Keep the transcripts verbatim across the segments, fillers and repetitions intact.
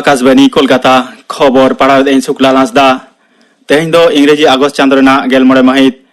ᱟᱠᱟᱥᱵᱟᱱᱤ ᱠᱳᱞᱠᱟᱛᱟ᱾ ᱠᱷᱚᱵᱚᱨ ᱯᱟᱲᱦᱟᱣᱮᱫ ᱟᱹᱧ ᱥᱩᱠᱞᱟᱞ ᱦᱟᱸᱥᱫᱟ᱾ ᱛᱮᱦᱮᱧ ᱫᱚ ᱤᱝᱨᱮᱡᱤ ᱟᱜᱚᱥᱴ ᱪᱟᱸᱫᱚ ᱨᱮᱱᱟᱜ ᱜᱮᱞ ᱢᱚᱬᱮ ᱢᱟᱹᱦᱤᱛ᱾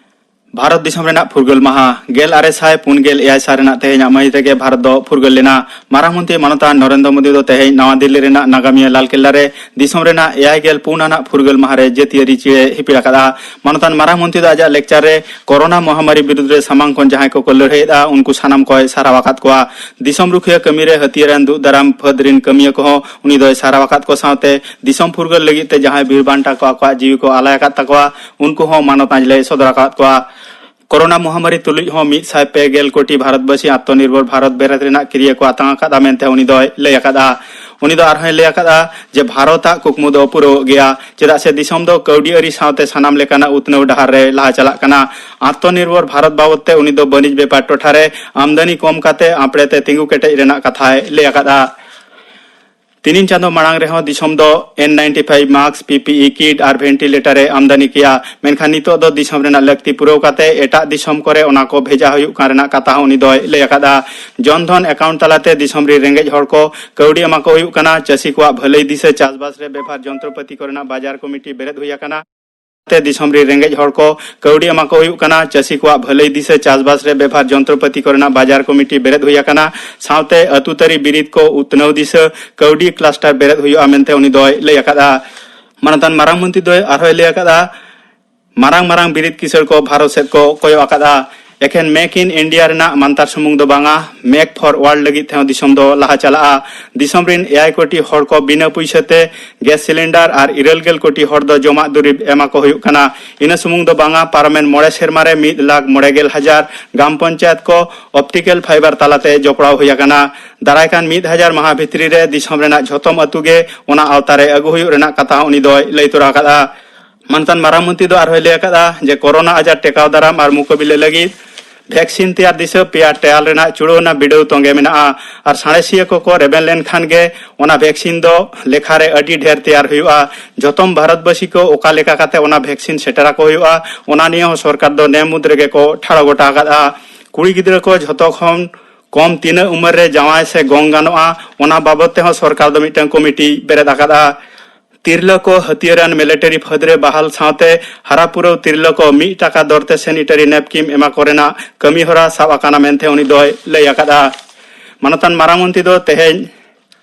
ᱵᱷᱟᱨᱚᱛ ᱫᱤᱥᱚᱢ ᱨᱮᱱᱟᱜ ᱯᱷᱩᱨᱜᱟᱹᱞ ᱢᱟᱦᱟ᱾ ᱜᱮᱞ ᱟᱨᱮ ᱥᱟᱭ ᱯᱩᱱ ᱜᱮᱞ ᱮᱭᱟᱭ ᱥᱟᱞ ᱨᱮᱱᱟᱜ ᱛᱮᱦᱮᱧᱟᱜ ᱢᱟᱹᱦᱤᱛ ᱨᱮᱜᱮ ᱵᱷᱟᱨᱚᱛ ᱫᱚ ᱯᱷᱩᱨᱜᱟᱹᱞ ᱞᱮᱱᱟ᱾ ᱢᱟᱨᱟᱝ ᱢᱚᱱᱛᱨᱤ ᱢᱟᱱᱚᱛᱟᱱ ᱱᱚᱨᱮᱱᱫᱨᱚ ᱢᱳᱫᱤ ᱫᱚ ᱛᱮᱦᱮᱧ ᱱᱟᱣᱟ ᱫᱤᱞᱞᱤ ᱨᱮᱱᱟᱜ ᱱᱟᱜᱟᱢᱤᱭᱟᱹ ᱞᱟᱞ ᱠᱮᱞᱞᱟ ᱨᱮ ᱫᱤᱥᱚᱢ ᱨᱮᱱᱟᱜ ᱮᱭᱟᱭ ᱜᱮᱞ ᱯᱩᱱ ᱟᱱᱟᱜ ᱯᱷᱩᱨᱜᱟᱹᱞ ᱢᱟᱦᱟ ᱨᱮ ᱡᱟᱹᱛᱤᱭᱟᱹᱨᱤ ᱪᱤᱨᱮ ᱦᱤᱯᱤᱲ ᱟᱠᱟᱫᱼᱟ᱾ ᱢᱟᱱᱚᱛᱟᱱ ᱢᱟᱨᱟᱝ ᱢᱚᱱᱛᱨᱤ ᱫᱚ ᱟᱡᱟᱜ ᱞᱮᱠᱪᱟᱨ ᱨᱮ ᱠᱳᱨᱳᱱᱟ ᱢᱚᱦᱟᱢᱟᱨᱤ ᱵᱤᱨᱩᱫᱽ ᱨᱮ ᱥᱟᱢᱟᱝ ᱠᱷᱚᱱ ᱡᱟᱦᱟᱸᱭ ᱠᱚᱠᱚ ᱞᱟᱹᱲᱦᱟᱹᱭᱮᱫᱼᱟ, ᱩᱱᱠᱩ ᱥᱟᱱᱟᱢ ᱠᱚᱭ ᱥᱟᱨᱦᱟᱣ ᱟᱠᱟᱫ ᱠᱚᱣᱟ᱾ ᱫᱤᱥᱚᱢ ᱨᱩᱠᱷᱤᱭᱟᱹ ᱠᱟᱹᱢᱤ ᱨᱮ ᱦᱟᱹᱛᱭᱟᱹᱨᱟᱱ ᱫᱩᱜ ᱫᱟᱨᱟᱢ ᱯᱷᱟᱹᱫᱽ ᱨᱤᱱ ᱠᱟᱹᱢᱤᱭᱟᱹ ᱠᱚᱦᱚᱸ ᱩᱱᱤ ᱫᱚᱭ ᱥᱟᱨᱦᱟᱣ ᱟᱠᱟᱫ ᱠᱚ ᱥᱟᱶᱛᱮ ᱫᱤᱥᱚᱢ ᱯᱷᱩᱨᱜᱟᱹᱞ ᱞᱟᱹᱜᱤᱫ ᱛᱮ ᱡᱟᱦᱟᱸᱭ ᱵᱤᱨ ᱵᱟᱱᱴᱟ ᱠᱚ ᱟᱠᱚᱣᱟᱜ ᱡᱤᱣᱤ ᱠᱚ ᱟᱞᱟᱭ ᱟᱠᱟᱫ ᱛᱟᱠᱚᱣᱟ, ᱩᱱᱠᱩ ᱦᱚᱸ ᱢᱟᱱᱚᱛ ᱟᱸᱡᱞᱮᱭ ᱥᱚᱫᱚᱨ ᱟᱠᱟᱫ ᱠᱚᱣᱟ᱾ ᱠᱳᱨᱳᱱᱟ ᱢᱚᱦᱟᱢᱟᱨᱤ ᱛᱩᱞᱩᱡ ᱦᱚᱸ ᱢᱤᱫ ᱥᱟᱭ ᱯᱮ ᱜᱮᱞ ᱠᱳᱴᱤ ᱵᱷᱟᱨᱚᱛᱵᱟᱹᱥᱤ ᱟᱛᱢᱚᱱᱤᱨᱵᱷᱚᱨ ᱵᱷᱟᱨᱚᱛ ᱵᱮᱨᱮᱫ ᱨᱮᱱᱟᱜ ᱠᱤᱨᱤᱭᱟᱹ ᱠᱚ ᱟᱛᱟᱝ ᱟᱠᱟᱫᱼᱟ ᱢᱮᱱᱛᱮ ᱩᱱᱤ ᱫᱚᱭ ᱞᱟᱹᱭ ᱟᱠᱟᱫᱼᱟ᱾ ᱩᱱᱤ ᱫᱚ ᱟᱨᱦᱚᱸᱭ ᱞᱟᱹᱭ ᱟᱠᱟᱫᱼᱟ ᱡᱮ ᱵᱷᱟᱨᱚᱛᱟᱜ ᱠᱩᱠᱢᱩ ᱫᱚ ᱯᱩᱨᱟᱹᱣᱚᱜ ᱜᱮᱭᱟ, ᱪᱮᱫᱟᱜ ᱥᱮ ᱫᱤᱥᱚᱢ ᱫᱚ ᱠᱟᱹᱣᱰᱤ ᱟᱹᱨᱤ ᱥᱟᱶᱛᱮ ᱥᱟᱱᱟᱢ ᱞᱮᱠᱟᱱᱟᱜ ᱩᱛᱱᱟᱹᱣ ᱰᱟᱦᱟᱨ ᱨᱮ ᱞᱟᱦᱟ ᱪᱟᱞᱟᱜ ᱠᱟᱱᱟ᱾ ᱟᱛᱢᱚᱱᱤᱨᱵᱷᱚᱨ ᱵᱷᱟᱨᱚᱛ ᱵᱟᱵᱚᱫ ᱛᱮ ᱩᱱᱤ ᱫᱚ ᱵᱟᱹᱱᱤᱡᱽ ᱵᱮᱯᱟᱨ ᱴᱚᱴᱷᱟ ᱨᱮ ᱟᱢᱫᱟᱱᱤ ᱠᱚᱢ ᱠᱟᱛᱮ ᱟᱯᱲᱮ ᱛᱮ ᱛᱤᱸᱜᱩ ᱠᱮᱴᱮᱡ ᱨᱮᱱᱟᱜ ᱠᱟᱛᱷᱟᱭ ᱞᱟᱹᱭ ᱟᱠᱟᱫᱼᱟ᱾ ᱛᱤᱱᱤᱱ ᱪᱟᱸᱫᱚ ᱢᱟᱲᱟᱝ ᱨᱮᱦᱚᱸ ᱫᱤᱥᱚᱢ ᱫᱚ N ninety five mask, P P E kit ᱟᱨ ᱵᱷᱮᱱᱴᱤᱞᱮᱴᱟᱨ ᱮ ᱟᱢᱫᱟᱱᱤ ᱠᱮᱭᱟ, ᱢᱮᱱᱠᱷᱟᱱ ᱱᱤᱛᱚᱜ ᱫᱚ ᱫᱤᱥᱚᱢ ᱨᱮᱱᱟᱜ ᱞᱟᱹᱠᱛᱤ ᱯᱩᱨᱟᱹᱣ ᱠᱟᱛᱮ ᱮᱴᱟᱜ ᱫᱤᱥᱚᱢ ᱠᱚᱨᱮ ᱚᱱᱟ ᱠᱚ ᱵᱷᱮᱡᱟ ᱦᱩᱭᱩᱜ ᱠᱟᱱ ᱨᱮᱱᱟᱜ ᱠᱟᱛᱷᱟ ᱦᱚᱸ ᱩᱱᱤ ᱫᱚᱭ ᱞᱟᱹᱭ ᱟᱠᱟᱫᱼᱟ᱾ ᱡᱚᱱ ᱫᱷᱚᱱ ᱮᱠᱟᱣᱩᱱᱴ ᱛᱟᱞᱟᱛᱮ ᱫᱤᱥᱚᱢ ᱨᱮ ᱨᱮᱸᱜᱮᱡ ᱦᱚᱲ ᱠᱚ ᱠᱟᱹᱣᱰᱤ ᱮᱢᱟ ᱠᱚ ᱦᱩᱭᱩᱜ ᱠᱟᱱᱟ᱾ ᱪᱟᱹᱥᱤ ᱠᱚᱣᱟᱜ ᱵᱷᱟᱹᱞᱟᱹᱭ ᱫᱤᱥᱟᱹ ᱪᱟᱥᱵᱟᱥ ᱨᱮ ᱵᱮᱵᱷᱟᱨ ᱡᱚᱱᱛᱨᱚᱯᱟᱹᱛᱤ ᱠᱚᱨᱮᱱᱟᱜ ᱵᱟᱡᱟᱨ ᱠᱚᱢᱤᱴᱤ ᱵᱮᱨᱮᱫ ᱦᱩᱭ ᱟᱠᱟᱱᱟ᱾ ᱛᱮ ᱫᱤᱥᱚᱢ ᱨᱮ ᱨᱮᱸᱜᱮᱡ ᱦᱚᱲ ᱠᱚ ᱠᱟᱹᱣᱰᱤ ᱮᱢᱟ ᱠᱚ ᱦᱩᱭᱩᱜ ᱠᱟᱱᱟ᱾ ᱪᱟᱹᱥᱤ ᱠᱚᱣᱟᱜ ᱵᱷᱟᱹᱞᱟᱹᱭ ᱫᱤᱥᱟᱹ ᱪᱟᱥᱵᱟᱥ ᱨᱮ ᱵᱮᱵᱷᱟᱨ ᱡᱚᱱᱛᱨᱚᱯᱟᱹᱛᱤ ᱠᱚᱨᱮᱱᱟᱜ ᱵᱟᱡᱟᱨ ᱠᱚᱢᱤᱴᱤ ᱵᱮᱨᱮᱫ ᱦᱩᱭ ᱟᱠᱟᱱᱟ᱾ ᱥᱟᱶᱛᱮ ᱟᱹᱛᱩ ᱛᱟᱹᱨᱤ ᱵᱤᱨᱤᱫ ᱠᱚ ᱩᱛᱱᱟᱹᱣ ᱫᱤᱥᱟᱹ ᱠᱟᱹᱣᱰᱤ ᱠᱞᱟᱥᱴᱟᱨ ᱵᱮᱨᱮᱫ ᱦᱩᱭᱩᱜᱼᱟ ᱢᱮᱱᱛᱮ ᱩᱱᱤ ᱫᱚᱭ ᱞᱟᱹᱭ ᱟᱠᱟᱫᱼᱟ᱾ ᱢᱟᱱᱚᱛᱟᱱ ᱢᱟᱨᱟᱝ ᱢᱚᱱᱛᱨᱤ ᱫᱚᱭ ᱟᱨᱦᱚᱸᱭ ᱞᱟᱹᱭ ᱟᱠᱟᱫᱼᱟ, ᱢᱟᱨᱟᱝ ᱢᱟᱨᱟᱝ ᱵᱤᱨᱤᱫ ᱠᱤᱥᱟᱹᱬ ᱠᱚ ᱵᱷᱟᱨᱚᱛ ᱥᱮᱫ ᱠᱚ ᱠᱚᱭᱚᱜ ᱟᱠᱟᱫᱼᱟ᱾ ᱮᱠᱷᱮᱱ ᱢᱮᱠ ᱤᱱ ᱤᱱᱰᱤᱭᱟ ᱨᱮᱱᱟᱜ ᱢᱟᱱᱛᱟᱨ ᱥᱩᱢᱩᱝ ᱫᱚ ᱵᱟᱝᱟ, ᱢᱮᱠ ᱯᱷᱚᱨ ᱣᱟᱨᱞᱰ ᱞᱟᱹᱜᱤᱫ ᱛᱮᱦᱚᱸ ᱫᱤᱥᱚᱢ ᱫᱚ ᱞᱟᱦᱟ ᱪᱟᱞᱟᱜᱼᱟ᱾ ᱫᱤᱥᱚᱢ ᱨᱤᱱ ᱮᱭᱟᱭ ᱠᱳᱴᱤ ᱦᱚᱲ ᱠᱚ ᱵᱤᱱᱟᱹ ᱯᱩᱭᱥᱟᱹ ᱛᱮ ᱜᱮᱥ ᱥᱤᱞᱤᱱᱰᱟᱨ ᱟᱨ ᱤᱨᱟᱹᱞ ᱜᱮᱞ ᱠᱳᱴᱤ ᱦᱚᱲ ᱫᱚ ᱡᱚᱢᱟᱜ ᱫᱩᱨᱤᱵᱽ ᱮᱢᱟ ᱠᱚ ᱦᱩᱭᱩᱜ ᱠᱟᱱᱟ᱾ ᱤᱱᱟᱹ ᱥᱩᱢᱩᱝ ᱫᱚ ᱵᱟᱝᱟ, ᱯᱟᱨᱚᱢᱮᱱ ᱢᱚᱬᱮ ᱥᱮᱨᱢᱟ ᱨᱮ ᱢᱤᱫ ᱞᱟᱠᱷ ᱢᱚᱬᱮ ᱜᱮᱞ ᱦᱟᱡᱟᱨ ᱜᱨᱟᱢ ᱯᱚᱧᱪᱟᱭᱮᱛ ᱠᱚ ᱚᱯᱴᱤᱠᱮᱞ ᱯᱷᱟᱭᱵᱟᱨ ᱛᱟᱞᱟᱛᱮ ᱡᱚᱯᱲᱟᱣ ᱦᱩᱭ ᱟᱠᱟᱱᱟ᱾ ᱫᱟᱨᱟᱭ ᱠᱟᱱ ᱢᱤᱫ ᱦᱟᱡᱟᱨ ᱢᱟᱦᱟ ᱵᱷᱤᱛᱨᱤ ᱨᱮ ᱫᱤᱥᱚᱢ ᱨᱮᱱᱟᱜ ᱡᱷᱚᱛᱚᱢ ᱟᱹᱛᱩ ᱜᱮ ᱚᱱᱟ ᱟᱣᱛᱟ ᱨᱮ ᱟᱹᱜᱩ ᱦᱩᱭᱩᱜ ᱨᱮᱱᱟᱜ ᱠᱟᱛᱷᱟ ᱦᱚᱸ ᱩᱱᱤ ᱫᱚᱭ ᱞᱟᱹᱭ ᱛᱚᱨᱟ ᱟᱠᱟᱫᱼᱟ᱾ ᱢᱟᱱᱚᱛᱟᱱ ᱢᱟᱨᱟᱝ ᱢᱚᱱᱛᱨᱤ ᱫᱚ ᱟᱨᱦᱚᱸᱭ ᱞᱟᱹᱭ ᱟᱠᱟᱫᱼᱟ ᱡᱮ ᱠᱳᱨᱳᱱᱟ ᱟᱡᱟᱨ ᱴᱮᱠᱟᱣ ᱫᱟᱨᱟᱢ ᱟᱨ ᱢᱩᱠᱟᱹᱵᱤᱞᱟᱹ ᱞᱟᱹᱜᱤᱫ ᱵᱷᱮᱠᱥᱤᱱ ᱛᱮᱭᱟᱨ ᱫᱤᱥᱟᱹ ᱯᱮᱭᱟ ᱴᱨᱟᱭᱟᱞ ᱨᱮᱱᱟᱜ ᱪᱩᱲᱟᱹᱣᱱᱟ ᱵᱤᱰᱟᱹᱣ ᱛᱚᱸᱜᱮ ᱢᱮᱱᱟᱜᱼᱟ ᱟᱨ ᱥᱟᱬᱮᱥᱤᱭᱟᱹ ᱠᱚᱠᱚ ᱨᱮᱵᱮᱱ ᱞᱮᱱᱠᱷᱟᱱ ᱜᱮ ᱚᱱᱟ ᱵᱷᱮᱠᱥᱤᱱ ᱫᱚ ᱞᱮᱠᱷᱟ ᱨᱮ ᱟᱹᱰᱤ ᱰᱷᱮᱨ ᱛᱮᱭᱟᱨ ᱦᱩᱭᱩᱜᱼᱟ᱾ ᱡᱚᱛᱚᱢ ᱵᱷᱟᱨᱚᱛᱵᱟᱹᱥᱤ ᱠᱚ ᱚᱠᱟ ᱞᱮᱠᱟ ᱠᱟᱛᱮ ᱚᱱᱟ ᱵᱷᱮᱠᱥᱤᱱ ᱥᱮᱴᱮᱨ ᱟᱠᱚ ᱦᱩᱭᱩᱜᱼᱟ, ᱚᱱᱟ ᱱᱤᱭᱮ ᱦᱚᱸ ᱥᱚᱨᱠᱟᱨ ᱫᱚ ᱱᱮ ᱢᱩᱫᱽ ᱨᱮᱜᱮ ᱠᱚ ᱴᱷᱟᱲᱚ ᱜᱚᱴᱟ ᱟᱠᱟᱫᱼᱟ᱾ ᱠᱩᱲᱤ ᱜᱤᱫᱽᱨᱟᱹ ᱠᱚ ᱡᱷᱚᱛᱚ ᱠᱷᱚᱱ ᱠᱚᱢ ᱛᱤᱱᱟᱹᱜ ᱩᱢᱮᱨ ᱨᱮ ᱡᱟᱶᱟᱭ ᱥᱮ ᱜᱚᱝ ᱜᱟᱱᱚᱜᱼᱟ, ᱚᱱᱟ ᱵᱟᱵᱚᱫ ᱛᱮᱦᱚᱸ ᱥᱚᱨᱠᱟᱨ ᱫᱚ ᱢᱤᱫᱴᱟᱝ ᱠᱚᱢᱤᱴᱤ ᱵᱮᱨᱮᱫ ᱟᱠᱟᱫᱼᱟ᱾ ᱛᱤᱨᱞᱟᱹ ᱠᱚ ᱦᱟᱹᱛᱭᱟᱹᱨᱟᱱ ᱢᱤᱞᱤᱴᱟᱨᱤ ᱯᱷᱟᱹᱫᱽ ᱨᱮ ᱵᱟᱦᱟᱞ ᱥᱟᱶᱛᱮ ᱦᱟᱨᱟ ᱯᱩᱨᱟᱹᱣ ᱛᱤᱨᱞᱟᱹ ᱠᱚ ᱢᱤᱫ ᱴᱟᱠᱟ ᱫᱚᱨ ᱛᱮ ᱥᱮᱱᱤᱴᱟᱨᱤ ᱱᱮᱯᱠᱤᱱ ᱮᱢᱟ ᱠᱚ ᱨᱮᱱᱟᱜ ᱠᱟᱹᱢᱤ ᱦᱚᱨᱟ ᱥᱟᱵ ᱟᱠᱟᱱᱟ ᱢᱮᱱᱛᱮ ᱩᱱᱤ ᱫᱚᱭ ᱞᱟᱹᱭ ᱟᱠᱟᱫᱼᱟ᱾ ᱢᱟᱱᱚᱛᱟᱱ ᱢᱟᱨᱟᱝ ᱢᱚᱱᱛᱨᱤ ᱫᱚ ᱛᱮᱦᱮᱧ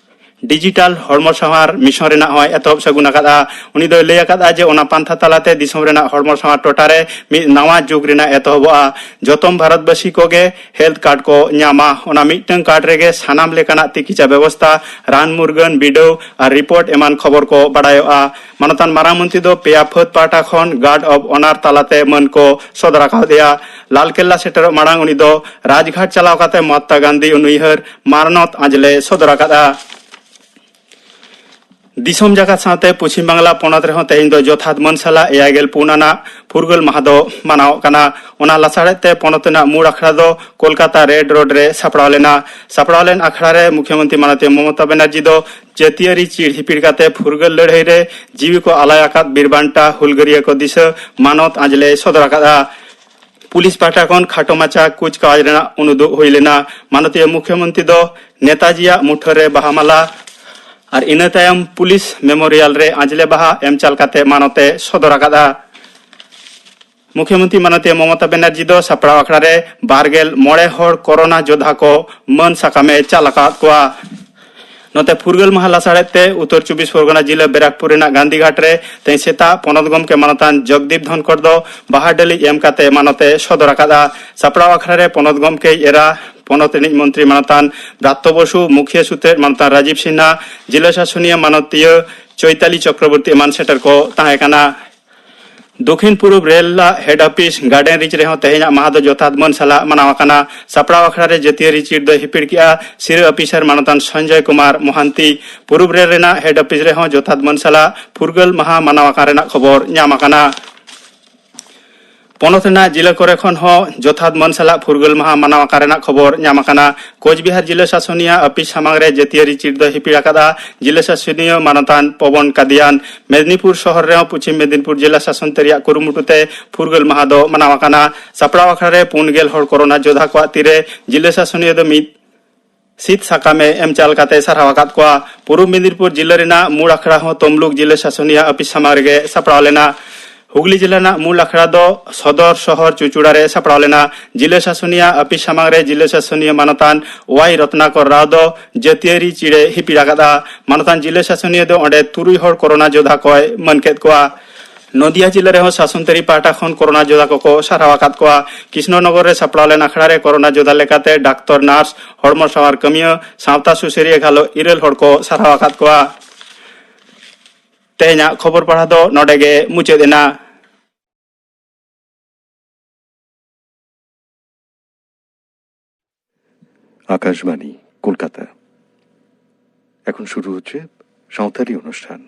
ᱰᱤᱡᱤᱴᱟᱞ ᱦᱚᱲᱢᱚ ᱥᱟᱶᱟᱨ ᱢᱤᱥᱚᱱ ᱨᱮᱱᱟᱜ ᱦᱚᱸᱭ ᱮᱛᱚᱦᱚᱵ ᱥᱟᱹᱜᱩᱱ ᱟᱠᱟᱫᱼᱟ᱾ ᱩᱱᱤ ᱫᱚᱭ ᱞᱟᱹᱭ ᱟᱠᱟᱫᱼᱟ ᱡᱮ ᱚᱱᱟ ᱯᱟᱱᱛᱷᱟ ᱛᱟᱞᱟᱛᱮ ᱫᱤᱥᱚᱢ ᱨᱮᱱᱟᱜ ᱦᱚᱲᱢᱚ ᱥᱟᱶᱟᱨ ᱴᱚᱴᱷᱟ ᱨᱮ ᱢᱤᱫ ᱱᱟᱣᱟ ᱡᱩᱜᱽ ᱨᱮᱱᱟᱜ ᱮᱛᱚᱦᱚᱵᱚᱜᱼᱟ᱾ ᱡᱚᱛᱚᱢ ᱵᱷᱟᱨᱚᱛᱵᱟᱹᱥᱤ ᱠᱚᱜᱮ ᱦᱮᱞᱛᱷ ᱠᱟᱨᱰ ᱠᱚ ᱧᱟᱢᱟ᱾ ᱚᱱᱟ ᱢᱤᱫᱴᱟᱝ ᱠᱟᱨᱰ ᱨᱮᱜᱮ ᱥᱟᱱᱟᱢ ᱞᱮᱠᱟᱱᱟᱜ ᱛᱤᱠᱤᱪᱷᱟ ᱵᱮᱵᱚᱥᱛᱟ, ᱨᱟᱱ ᱢᱩᱨᱜᱟᱹᱱ, ᱵᱤᱰᱟᱹᱣ ᱟᱨ ᱨᱤᱯᱳᱨᱴ ᱮᱢᱟᱱ ᱠᱷᱚᱵᱚᱨ ᱠᱚ ᱵᱟᱰᱟᱭᱚᱜᱼᱟ᱾ ᱢᱟᱱᱚᱛᱟᱱ ᱢᱟᱨᱟᱝ ᱢᱚᱱᱛᱨᱤ ᱫᱚ ᱯᱮᱭᱟ ᱯᱷᱟᱹᱫ ᱯᱟᱦᱴᱟ ᱠᱷᱚᱱ ᱜᱟᱨᱰ ᱚᱵ ᱚᱱᱟᱨ ᱛᱟᱞᱟᱛᱮ ᱢᱟᱹᱱ ᱠᱚ ᱥᱚᱫᱚᱨ ᱟᱠᱟᱫᱮᱭᱟ᱾ ᱞᱟᱞ ᱠᱮᱞᱞᱟ ᱥᱮᱴᱮᱨᱚᱜ ᱢᱟᱲᱟᱝ ᱩᱱᱤ ᱫᱚ ᱨᱟᱡᱽᱜᱷᱟᱴ ᱪᱟᱞᱟᱣ ᱠᱟᱛᱮ ᱢᱚᱦᱟᱛᱢᱟ ᱜᱟᱱᱫᱷᱤ ᱩᱱᱩᱭᱦᱟᱹᱨ ᱢᱟᱱᱚᱛ ᱟᱸᱡᱽᱞᱮ ᱥᱚᱫᱚᱨ ᱟᱠᱟᱫᱼᱟ᱾ ᱫᱤᱥᱚᱢ ᱡᱟᱠᱟᱛ ᱥᱟᱶᱛᱮ ᱯᱚᱪᱷᱤᱢ ᱵᱟᱝᱞᱟ ᱯᱚᱱᱚᱛ ᱨᱮᱦᱚᱸ ᱛᱮᱦᱮᱧ ᱫᱚ ᱡᱚᱛᱷᱟᱛ ᱢᱟᱹᱱ ᱥᱟᱞᱟᱜ ᱮᱭᱟᱭ ᱜᱮᱞ ᱯᱩᱱ ᱟᱱᱟᱜ ᱯᱷᱩᱨᱜᱟᱹᱞ ᱢᱟᱦᱟ ᱫᱚ ᱢᱟᱱᱟᱣᱚᱜ ᱠᱟᱱᱟ᱾ ᱚᱱᱟ ᱞᱟᱥᱟᱲᱦᱮᱫ ᱛᱮ ᱯᱚᱱᱚᱛ ᱨᱮᱱᱟᱜ ᱢᱩᱲ ᱟᱠᱷᱲᱟ ᱫᱚ ᱠᱳᱞᱠᱟᱛᱟ ᱨᱮᱰ ᱨᱳᱰ ᱨᱮ ᱥᱟᱯᱲᱟᱣ ᱞᱮᱱᱟ᱾ ᱥᱟᱯᱲᱟᱣ ᱞᱮᱱ ᱟᱠᱷᱲᱟ ᱨᱮ ᱢᱩᱠᱷᱭᱚᱢᱚᱱᱛᱨᱤ ᱢᱟᱱᱚᱛᱤᱭᱟᱹ ᱢᱚᱢᱚᱛᱟ ᱵᱮᱱᱟᱨᱡᱤ ᱫᱚ ᱡᱟᱹᱛᱤᱭᱟᱹᱨᱤ ᱪᱤᱨ ᱦᱤᱯᱤᱲ ᱠᱟᱛᱮ ᱯᱷᱩᱨᱜᱟᱹᱞ ᱞᱟᱹᱲᱦᱟᱹᱭ ᱨᱮ ᱡᱤᱣᱤ ᱠᱚ ᱟᱞᱟᱭ ᱟᱠᱟᱫ ᱵᱤᱨ ᱵᱟᱱᱴᱟ ᱦᱩᱞᱜᱟᱹᱨᱤᱭᱟᱹ ᱠᱚ ᱫᱤᱥᱟᱹ ᱢᱟᱱᱚᱛ ᱟᱸᱡᱽᱞᱮᱭ ᱥᱚᱫᱚᱨ ᱟᱠᱟᱫᱼᱟ᱾ ᱯᱩᱞᱤᱥ ᱯᱟᱦᱴᱟ ᱠᱷᱚᱱ ᱠᱷᱟᱴᱚ ᱢᱟᱪᱷᱟ ᱠᱩᱪᱠᱟᱣᱟᱡ ᱨᱮᱱᱟᱜ ᱩᱱᱩᱫᱩᱜ ᱦᱩᱭ ᱞᱮᱱᱟ᱾ ᱢᱟᱱᱚᱛᱤᱭᱟᱹ ᱢᱩᱠᱷᱭᱚᱢᱚᱱᱛᱨᱤ ᱫᱚ ᱱᱮᱛᱟᱡᱤᱭᱟᱜ ᱢᱩᱴᱷᱟᱹᱱ ᱨᱮ ᱵᱟᱦᱟ ᱢᱟᱞᱟ ᱟᱨ ᱤᱱᱟᱹ ᱛᱟᱭᱚᱢ ᱯᱩᱞᱤᱥ ᱢᱮᱢᱳᱨᱤᱭᱟᱞ ᱨᱮ ᱟᱸᱡᱽᱞᱮ ᱵᱟᱦᱟ ᱮᱢ ᱪᱟᱞ ᱠᱟᱛᱮ ᱢᱟᱱᱚᱛ ᱮ ᱥᱚᱫᱚᱨ ᱟᱠᱟᱫᱼᱟ᱾ ᱢᱩᱠᱷᱭᱚᱢᱚᱱᱛᱨᱤ ᱢᱟᱱᱚᱛᱤᱭᱟᱹ ᱢᱚᱢᱚᱛᱟ ᱵᱮᱱᱟᱨᱡᱤ ᱫᱚ ᱥᱟᱯᱲᱟᱣ ᱟᱠᱷᱲᱟ ᱨᱮ ᱵᱟᱨ ᱜᱮᱞ ᱢᱚᱬᱮ ᱦᱚᱲ ᱠᱳᱨᱳᱱᱟ ᱡᱳᱫᱷᱟ ᱠᱚ ᱢᱟᱹᱱ ᱥᱟᱠᱟᱢ ᱮ ᱪᱟᱞ ᱟᱠᱟᱫ ᱠᱚᱣᱟ᱾ ᱱᱚᱛᱮ ᱯᱷᱩᱨᱜᱟᱹᱞ ᱢᱟᱦᱟ ᱞᱟᱥᱟᱲᱦᱮᱫ ᱛᱮ ᱩᱛᱛᱚᱨ ᱪᱚᱵᱵᱤᱥ ᱯᱚᱨᱜᱚᱱᱟ ᱡᱤᱞᱟᱹ ᱵᱮᱨᱟᱠᱯᱩᱨ ᱨᱮᱱᱟᱜ ᱜᱟᱱᱫᱷᱤᱜᱷᱟᱴ ᱨᱮ ᱛᱮᱦᱮᱧ ᱥᱮᱛᱟᱜ ᱯᱚᱱᱚᱛ ᱜᱚᱢᱠᱮ ᱢᱟᱱᱚᱛᱟᱱ ᱡᱚᱜᱽᱫᱤᱯ ᱫᱷᱚᱱᱠᱚᱨ ᱫᱚ ᱵᱟᱦᱟ ᱰᱟᱹᱞᱤᱡ ᱮᱢ ᱠᱟᱛᱮ ᱢᱟᱱᱚᱛ ᱮ ᱥᱚᱫᱚᱨ ᱟᱠᱟᱫᱼᱟ᱾ ᱥᱟᱯᱲᱟᱣ ᱟᱠᱷᱲᱟ ᱨᱮ ᱯᱚᱱᱚᱛ ᱜᱚᱢᱠᱮ ᱮᱨᱟ ᱯᱚᱱᱚᱛ ᱨᱤᱱᱤᱡ ᱢᱚᱱᱛᱨᱤ ᱢᱟᱱᱚᱛᱟᱱ ᱵᱨᱟᱛᱛᱚ ᱵᱚᱥᱩ, ᱢᱩᱠᱷᱤᱭᱟᱹ ᱥᱩᱛᱨᱮᱫ ᱢᱟᱱᱚᱛᱟᱱ ᱨᱟᱡᱤᱵ ᱥᱤᱱᱦᱟ, ᱡᱤᱞᱟᱹ ᱥᱟᱥᱚᱱᱤᱭᱟᱹ ᱢᱟᱱᱚᱛᱤᱭᱟᱹ ᱪᱳᱭᱛᱟᱞᱤ ᱪᱚᱠᱨᱚᱵᱚᱨᱛᱤ ᱮᱢᱟᱱ ᱥᱮᱴᱮᱨ ᱠᱚ ᱛᱟᱦᱮᱸ ᱠᱟᱱᱟ᱾ ᱫᱚᱠᱷᱤᱱ ᱯᱩᱨᱩᱵ ᱨᱮᱞ ᱨᱮᱱᱟᱜ ᱦᱮᱰ ᱚᱯᱷᱤᱥ ᱜᱟᱨᱰᱮᱱ ᱨᱤᱡᱽ ᱨᱮᱦᱚᱸ ᱛᱮᱦᱮᱧᱟᱜ ᱢᱟᱦᱟ ᱫᱚ ᱡᱚᱛᱷᱟᱛ ᱢᱟᱹᱱ ᱥᱟᱞᱟᱜ ᱢᱟᱱᱟᱣ ᱟᱠᱟᱱᱟ᱾ ᱥᱟᱯᱲᱟᱣ ᱟᱠᱷᱲᱟ ᱨᱮ ᱡᱟᱹᱛᱤᱭᱟᱹᱨᱤ ᱪᱤᱨ ᱫᱚᱭ ᱦᱤᱯᱤᱲ ᱠᱮᱜᱼᱟ ᱥᱤᱨᱟᱹ ᱚᱯᱷᱤᱥᱟᱨ ᱢᱟᱱᱚᱛᱟᱱ ᱥᱚᱧᱡᱚᱭ ᱠᱩᱢᱟᱨ ᱢᱚᱦᱟᱱᱛᱤ᱾ ᱯᱩᱨᱩᱵ ᱨᱮᱞ ᱨᱮᱱᱟᱜ ᱦᱮᱰ ᱚᱯᱷᱤᱥ ᱨᱮᱦᱚᱸ ᱡᱚᱛᱷᱟᱛ ᱢᱟᱹᱱ ᱥᱟᱞᱟᱜ ᱯᱷᱩᱨᱜᱟᱹᱞ ᱢᱟᱦᱟ ᱢᱟᱱᱟᱣ ᱟᱠᱟᱱ ᱨᱮᱱᱟᱜ ᱠᱷᱚᱵᱚᱨ ᱧᱟᱢ ᱟᱠᱟᱱᱟ᱾ ᱯᱚᱱᱚᱛ ᱨᱮᱱᱟᱜ ᱡᱤᱞᱟᱹ ᱠᱚᱨᱮ ᱠᱷᱚᱱ ᱦᱚᱸ ᱡᱚᱛᱷᱟᱛ ᱢᱟᱹᱱ ᱥᱟᱞᱟᱜ ᱯᱷᱩᱨᱜᱟᱹᱞ ᱢᱟᱦᱟ ᱢᱟᱱᱟᱣ ᱟᱠᱟᱱ ᱨᱮᱱᱟᱜ ᱠᱷᱚᱵᱚᱨ ᱧᱟᱢ ᱟᱠᱟᱱᱟ᱾ ᱠᱳᱪᱵᱤᱦᱟᱨ ᱡᱤᱞᱟᱹ ᱥᱟᱥᱚᱱᱤᱭᱟᱹ ᱟᱹᱯᱤᱥ ᱥᱟᱢᱟᱝ ᱨᱮ ᱡᱟᱹᱛᱤᱭᱟᱹᱨᱤ ᱪᱤᱨ ᱫᱚᱭ ᱦᱤᱯᱤᱲ ᱟᱠᱟᱫᱼᱟ᱾ ᱡᱤᱞᱟᱹ ᱥᱟᱥᱚᱱᱤᱭᱟᱹ ᱢᱟᱱᱚᱛᱟᱱ ᱯᱚᱵᱚᱱ ᱠᱟᱫᱤᱭᱟᱱ᱾ ᱢᱮᱫᱽᱱᱤᱯᱩᱨ ᱥᱚᱦᱚᱨ ᱨᱮᱦᱚᱸ ᱯᱚᱪᱷᱤᱢ ᱢᱮᱫᱽᱱᱤᱯᱩᱨ ᱡᱤᱞᱟᱹ ᱥᱟᱥᱚᱱ ᱛᱟᱹᱨᱤᱭᱟᱜ ᱠᱩᱨᱩᱢᱩᱴᱩ ᱛᱮ ᱯᱷᱩᱨᱜᱟᱹᱞ ᱢᱟᱦᱟ ᱫᱚ ᱢᱟᱱᱟᱣ ᱟᱠᱟᱱᱟ᱾ ᱥᱟᱯᱲᱟᱣ ᱟᱠᱷᱲᱟ ᱨᱮ ᱯᱩᱱ ᱜᱮᱞ ᱦᱚᱲ ᱠᱳᱨᱳᱱᱟ ᱡᱳᱫᱷᱟ ᱠᱚᱣᱟᱜ ᱛᱤᱨᱮ ᱡᱤᱞᱟᱹ ᱥᱟᱥᱚᱱᱤᱭᱟᱹ ᱫᱚ ᱢᱤᱫ ᱥᱤᱫ ᱥᱟᱠᱟᱢᱮ ᱮᱢ ᱪᱟᱞ ᱠᱟᱛᱮ ᱥᱟᱨᱦᱟᱣ ᱟᱠᱟᱫ ᱠᱚᱣᱟ᱾ ᱯᱩᱨᱩᱵ ᱢᱮᱫᱤᱱᱯᱩᱨ ᱡᱤᱞᱟᱹ ᱨᱮᱱᱟᱜ ᱢᱩᱲ ᱟᱠᱷᱲᱟ ᱦᱚᱸ ᱛᱚᱢᱞᱩᱠ ᱡᱤᱞᱟᱹ ᱥᱟᱥᱚᱱᱤᱭᱟᱹ ᱟᱹᱯᱤᱥ ᱥᱟᱢᱟᱝ ᱨᱮᱜᱮ ᱥᱟᱯᱲᱟᱣ ᱞᱮᱱᱟ᱾ ᱦᱩᱜᱽᱞᱤ ᱡᱤᱞᱟᱹ ᱨᱮᱱᱟᱜ ᱢᱩᱞ ᱟᱠᱷᱲᱟ ᱫᱚ ᱥᱚᱫᱚᱨ ᱥᱚᱦᱚᱨ ᱪᱩᱪᱩᱲᱟ ᱨᱮ ᱥᱟᱯᱲᱟᱣ ᱞᱮᱱᱟ᱾ ᱡᱤᱞᱟᱹ ᱥᱟᱥᱚᱱᱤᱭᱟᱹ ᱟᱹᱯᱤᱥ ᱥᱟᱢᱟᱝ ᱨᱮ ᱡᱤᱞᱟᱹ ᱥᱟᱥᱚᱱᱤᱭᱟᱹ ᱢᱟᱱᱚᱛᱟᱱ ᱣᱟᱭ ᱨᱚᱛᱱᱟᱠᱚᱨ ᱨᱟᱣ ᱫᱚ ᱡᱟᱹᱛᱤᱭᱟᱹᱨᱤ ᱪᱤᱲᱮ ᱦᱤᱯᱤᱲ ᱟᱠᱟᱫᱼᱟ᱾ ᱢᱟᱱᱚᱛᱟᱱ ᱡᱤᱞᱟᱹ ᱥᱟᱥᱚᱱᱤᱭᱟᱹ ᱫᱚ ᱚᱸᱰᱮ ᱛᱩᱨᱩᱭ ᱦᱚᱲ ᱠᱳᱨᱳᱱᱟ ᱡᱳᱫᱷᱟ ᱠᱚᱭ ᱢᱟᱹᱱ ᱠᱮᱫ ᱠᱚᱣᱟ᱾ ᱱᱚᱫᱤᱭᱟ ᱡᱤᱞᱟᱹ ᱨᱮᱦᱚᱸ ᱥᱟᱥᱚᱱ ᱛᱟᱹᱨᱤ ᱯᱟᱦᱴᱟ ᱠᱷᱚᱱ ᱠᱳᱨᱳᱱᱟ ᱡᱳᱫᱷᱟ ᱠᱚᱠᱚ ᱥᱟᱨᱦᱟᱣ ᱟᱠᱟᱫ ᱠᱚᱣᱟ᱾ ᱠᱨᱤᱥᱱᱚᱱᱚᱜᱚᱨ ᱨᱮ ᱥᱟᱯᱲᱟᱣ ᱞᱮᱱ ᱟᱠᱷᱲᱟ ᱨᱮ ᱠᱳᱨᱳᱱᱟ ᱡᱳᱫᱷᱟ ᱞᱮᱠᱟᱛᱮ ᱰᱟᱠᱛᱚᱨ, ᱱᱟᱨᱥ, ᱦᱚᱲᱢᱚ ᱥᱟᱶᱟᱨ ᱠᱟᱹᱢᱤᱭᱟᱹ, ᱥᱟᱶᱛᱟ ᱥᱩᱥᱟᱹᱨᱤᱭᱟᱹ ᱜᱷᱟᱞᱚ ᱤᱨᱟᱹᱞ ᱦᱚᱲ ᱠᱚ ᱥᱟᱨᱦᱟᱣ ᱟᱠᱟᱫ ᱠᱚᱣᱟ᱾ ᱛᱮᱦᱮᱧᱟᱜ ᱠᱷᱚᱵᱚᱨ ᱯᱟᱲᱦᱟᱣ ᱫᱚ ᱱᱚᱰᱮ ᱜᱮ ᱢᱩᱪᱟᱹᱫ ᱮᱱᱟ᱾ আকাশবাণী, কলকাতা। এখন শুরু হচ্ছে সাঁওতালি অনুষ্ঠান।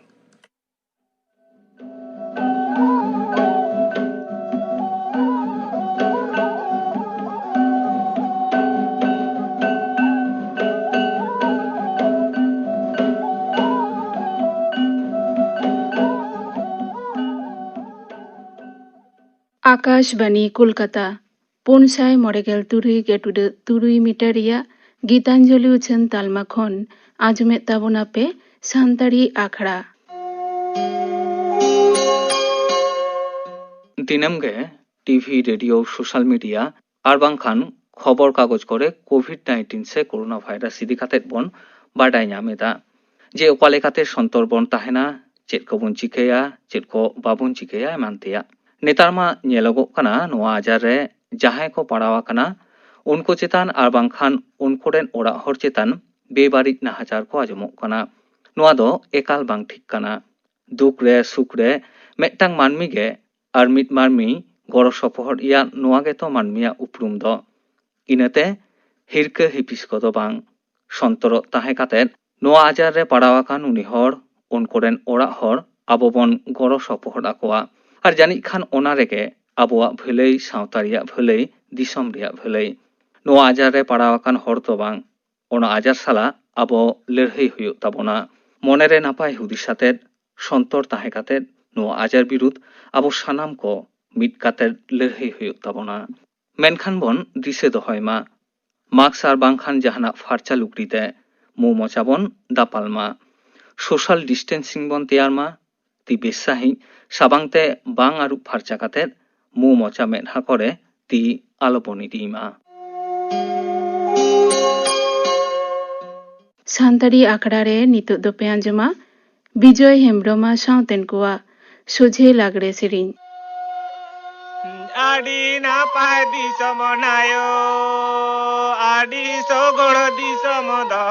ᱟᱠᱟᱥᱵᱟᱱᱤ ᱠᱳᱞᱠᱟᱛᱟ, ᱯᱩᱱ ᱥᱟᱭ ᱢᱚᱬᱮ ᱜᱮᱞ ᱛᱩᱨᱩᱭ ᱜᱮ ᱴᱩᱰᱟᱹᱜ ᱛᱩᱨᱩᱭ ᱢᱤᱴᱟᱨ ᱨᱮᱭᱟᱜ ᱜᱤᱛᱟᱧᱡᱚᱞᱤ ᱩᱪᱷᱟᱹᱱ ᱛᱟᱞᱢᱟ ᱠᱷᱚᱱ ᱟᱸᱡᱚᱢᱮᱫ ᱛᱟᱵᱚᱱᱟᱯᱮ ᱥᱟᱱᱛᱟᱲᱤ ᱟᱠᱷᱲᱟ᱾ ᱫᱤᱱᱟᱹᱢ ᱜᱮ ᱴᱤᱵᱷᱤ, ᱨᱮᱰᱤᱭᱳ, ᱥᱳᱥᱟᱞ ᱢᱤᱰᱤᱭᱟ ᱟᱨ ᱵᱟᱝᱠᱷᱟᱱ ᱠᱷᱚᱵᱚᱨ ᱠᱟᱜᱚᱡᱽ ᱠᱚᱨᱮ ᱠᱳᱵᱷᱤᱰ ᱱᱟᱭᱤᱱᱴᱤᱱ ᱥᱮ ᱠᱳᱨᱳᱱᱟ ᱵᱷᱟᱭᱨᱟᱥ ᱤᱫᱤ ᱠᱟᱛᱮᱫ ᱵᱚᱱ ᱵᱟᱰᱟᱭ ᱧᱟᱢ ᱮᱫᱟ᱾ ᱡᱮ ᱚᱠᱟ ᱞᱮᱠᱟᱛᱮ ᱥᱚᱱᱛᱚᱨ ᱵᱚᱱ ᱛᱟᱦᱮᱱᱟ, ᱪᱮᱫ ᱠᱚᱵᱚᱱ ᱪᱤᱠᱟᱹᱭᱟ, ᱪᱮᱫ ᱠᱚ ᱵᱟᱵᱚᱱ ᱪᱤᱠᱟᱹᱭᱟ, ᱮᱢᱟᱱ ᱛᱮᱭᱟᱜ᱾ ᱱᱮᱛᱟᱨ ᱢᱟ ᱧᱮᱞᱚᱜᱚᱜ ᱠᱟᱱᱟ, ᱱᱚᱣᱟ ᱟᱡᱟᱨ ᱨᱮ ᱡᱟᱦᱟᱸᱭ ᱠᱚ ᱯᱟᱲᱟᱣ ᱟᱠᱟᱱᱟ, ᱩᱱᱠᱩ ᱪᱮᱛᱟᱱ ᱟᱨ ᱵᱟᱝᱠᱷᱟᱱ ᱩᱱᱠᱩ ᱨᱮᱱ ᱚᱲᱟᱜ ᱦᱚᱲ ᱪᱮᱛᱟᱱ ᱵᱮᱵᱟᱹᱲᱤᱡ ᱱᱟᱦᱟᱪᱟᱨ ᱠᱚ ᱟᱸᱡᱚᱢᱚᱜ ᱠᱟᱱᱟ᱾ ᱱᱚᱣᱟ ᱫᱚ ᱮᱠᱟᱞ ᱵᱟᱝ ᱴᱷᱤᱠ ᱠᱟᱱᱟ᱾ ᱫᱩᱠ ᱨᱮ, ᱥᱩᱠ ᱨᱮ ᱢᱤᱫᱴᱟᱝ ᱢᱟᱹᱱᱢᱤ ᱜᱮ ᱟᱨ ᱢᱤᱫ ᱢᱟᱹᱱᱢᱤ ᱜᱚᱲᱚ ᱥᱚᱯᱚᱦᱚᱫ ᱮᱭᱟ, ᱱᱚᱣᱟ ᱜᱮᱛᱚ ᱢᱟᱹᱱᱢᱤᱭᱟᱜ ᱩᱯᱨᱩᱢ ᱫᱚ᱾ ᱤᱱᱟᱹᱛᱮ ᱦᱤᱨᱠᱟᱹ ᱦᱤᱯᱤᱥ ᱠᱚᱫᱚ ᱵᱟᱝ᱾ ᱥᱚᱱᱛᱚᱨᱚᱜ ᱛᱟᱦᱮᱸ ᱠᱟᱛᱮᱫ ᱱᱚᱣᱟ ᱟᱡᱟᱨ ᱨᱮ ᱯᱟᱲᱟᱣ ᱟᱠᱟᱱ ᱩᱱᱤ ᱦᱚᱲ, ᱩᱱᱠᱩ ᱨᱮᱱ ᱚᱲᱟᱜ ᱦᱚᱲ ᱟᱵᱚ ᱵᱚᱱ ᱜᱚᱲᱚ ᱥᱚᱯᱚᱦᱚᱫ ᱟᱠᱚᱣᱟ᱾ ᱟᱨ ᱡᱟᱹᱱᱤᱡ ᱠᱷᱟᱱ ᱚᱱᱟ ᱨᱮᱜᱮ ᱟᱵᱚᱣᱟᱜ ᱵᱷᱟᱹᱞᱟᱹᱭ, ᱥᱟᱶᱛᱟ ᱨᱮᱭᱟᱜ ᱵᱷᱟᱹᱞᱟᱹᱭ, ᱫᱤᱥᱚᱢ ᱨᱮᱭᱟᱜ ᱵᱷᱟᱹᱞᱟᱹᱭ᱾ ᱱᱚᱣᱟ ᱟᱡᱟᱨ ᱨᱮ ᱯᱟᱲᱟᱣ ᱟᱠᱟᱱ ᱦᱚᱲ ᱫᱚ ᱵᱟᱝ, ᱚᱱᱟ ᱟᱡᱟᱨ ᱥᱟᱞᱟᱜ ᱟᱵᱚ ᱞᱟᱹᱲᱦᱟᱹᱭ ᱦᱩᱭᱩᱜ ᱛᱟᱵᱚᱱᱟ᱾ ᱢᱚᱱᱮᱨᱮ ᱱᱟᱯᱟᱭ ᱦᱩᱫᱤᱥ ᱟᱛᱮᱫ, ᱥᱚᱱᱛᱚᱨ ᱛᱟᱦᱮᱸ ᱠᱟᱛᱮᱫ ᱱᱚᱣᱟ ᱟᱡᱟᱨ ᱵᱤᱨᱩᱫᱷ ᱟᱵᱚ ᱥᱟᱱᱟᱢ ᱠᱚ ᱢᱤᱫ ᱠᱟᱛᱮᱫ ᱞᱟᱹᱲᱦᱟᱹᱭ ᱦᱩᱭᱩᱜ ᱛᱟᱵᱚᱱᱟ᱾ ᱢᱮᱱᱠᱷᱟᱱ ᱵᱚᱱ ᱫᱤᱥᱟᱹ ᱫᱚᱦᱚᱭ ᱢᱟ, ᱢᱟᱥᱠ ᱟᱨ ᱵᱟᱝᱠᱷᱟᱱ ᱡᱟᱦᱟᱱᱟᱜ ᱯᱷᱟᱨᱪᱟ ᱞᱩᱜᱽᱲᱤ ᱛᱮ ᱢᱩ ᱢᱚᱪᱟ ᱵᱚᱱ ᱫᱟᱯᱟᱞ ᱢᱟ᱾ ᱥᱳᱥᱟᱞ ᱰᱤᱥᱴᱮᱱᱥᱤᱝ ᱵᱚᱱ ᱛᱮᱭᱟᱨ ᱢᱟ᱾ ᱛᱤ ᱵᱮᱥ ᱥᱟᱺᱦᱤᱡ ᱥᱟᱵᱟᱝ ᱛᱮ ᱵᱟᱝ ᱟᱹᱨᱩᱵ ᱯᱷᱟᱨᱪᱟ ᱠᱟᱛᱮ ᱢᱩ ᱢᱚᱪᱟ ᱢᱮᱫᱦᱟ ᱠᱚᱨᱮ ᱛᱤ ᱟᱞᱚ ᱵᱚᱱ ᱤᱫᱤᱭ ᱢᱟ᱾ ᱥᱟᱱᱛᱟᱲᱤ ᱟᱠᱷᱲᱟ ᱨᱮ ᱱᱤᱛᱚᱜ ᱫᱚᱯᱮ ᱟᱸᱡᱚᱢᱟ ᱵᱤᱡᱚᱭ ᱦᱮᱢᱵᱽᱨᱚᱢ ᱟᱨ ᱥᱟᱶᱛᱮᱱ ᱠᱚᱣᱟᱜ ᱥᱚᱡᱷᱮ ᱞᱟᱜᱽᱲᱮ ᱥᱮᱨᱮᱧ᱾ ᱟᱹᱰᱤ ᱱᱟᱯᱟᱭ ᱫᱤᱥᱚᱢ ᱱᱟᱭᱚ, ᱟᱹᱰᱤ ᱥᱚᱜᱚᱲ ᱫᱤᱥᱚᱢ ᱫᱚ᱾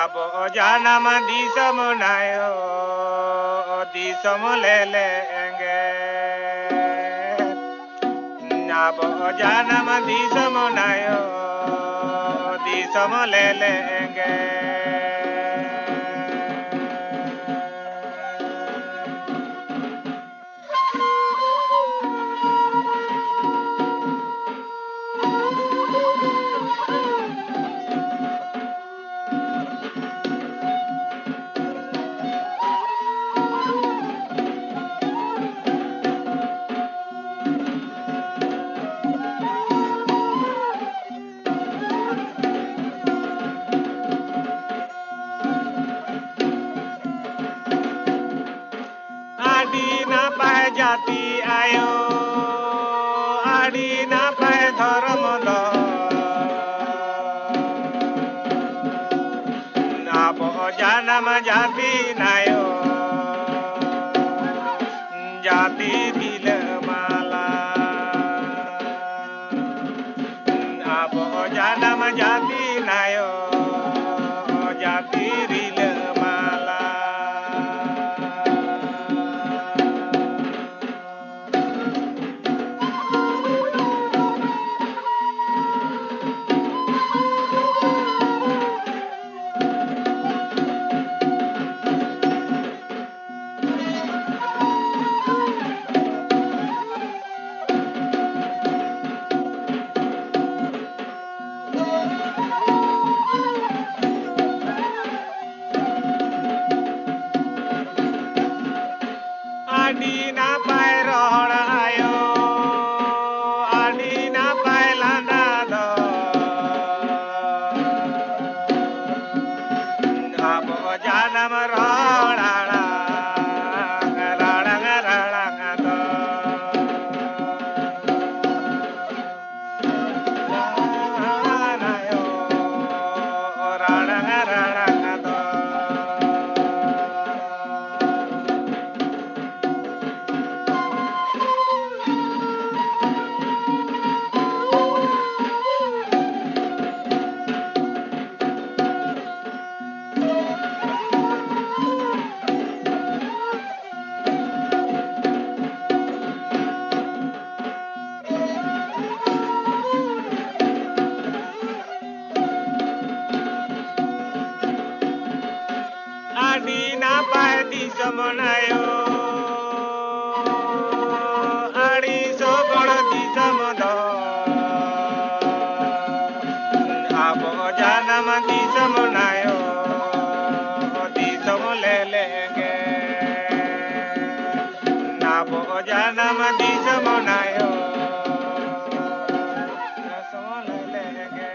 ᱟᱵᱚ ᱡᱟᱱᱟᱢ ᱫᱤᱥᱚᱢ ᱱᱟᱭᱚ, ᱫᱤᱥᱚᱢ ᱞᱮᱞᱮ ᱮᱸᱜᱮᱞ᱾ ᱟᱵᱚ ᱡᱟᱱᱟᱢ ᱫᱤᱥᱚᱢ ᱱᱟᱭᱚ, ᱫᱤᱥᱚᱢ ᱞᱮᱞᱮ ᱮᱸᱜᱮᱞ᱾ ᱟᱹᱰᱤ ᱱᱟᱯᱟᱭ ᱡᱟᱹᱛᱤ ᱟᱭᱳ, ᱟᱹᱰᱤ ᱱᱟᱯᱟᱭ ᱫᱷᱚᱨᱚᱢ ᱫᱚ᱾ ᱟᱵᱚ ᱡᱟᱱᱟᱢ ᱡᱟᱹᱛᱤ ᱱᱟᱭᱚ, ᱡᱟᱹᱛᱤ ᱨᱤᱞᱟᱹᱢᱟᱞᱟ᱾ ᱟᱵᱚ ᱡᱟᱱᱟᱢ ᱡᱟᱹᱛᱤ ᱱᱟᱭᱚ, ᱡᱟᱹᱛᱤ ᱨᱤᱞᱟᱹᱢᱟᱞᱟ᱾ ᱫᱤᱥᱚᱢ ᱟᱭᱳ, ᱟᱹᱲᱤᱥ ᱦᱚᱲ ᱫᱤᱥᱚᱢ ᱫᱚ ᱟᱵᱚ ᱡᱟᱱᱟᱢ ᱫᱤᱥᱚᱢ ᱟᱭᱳ, ᱫᱤᱥᱚᱢ ᱞᱮᱞᱮᱜᱮ ᱟᱵᱚ ᱡᱟᱱᱟᱢ ᱫᱤᱥᱚᱢ ᱟᱭᱳ, ᱫᱤᱥᱚᱢ ᱞᱮᱞᱮᱜᱮ᱾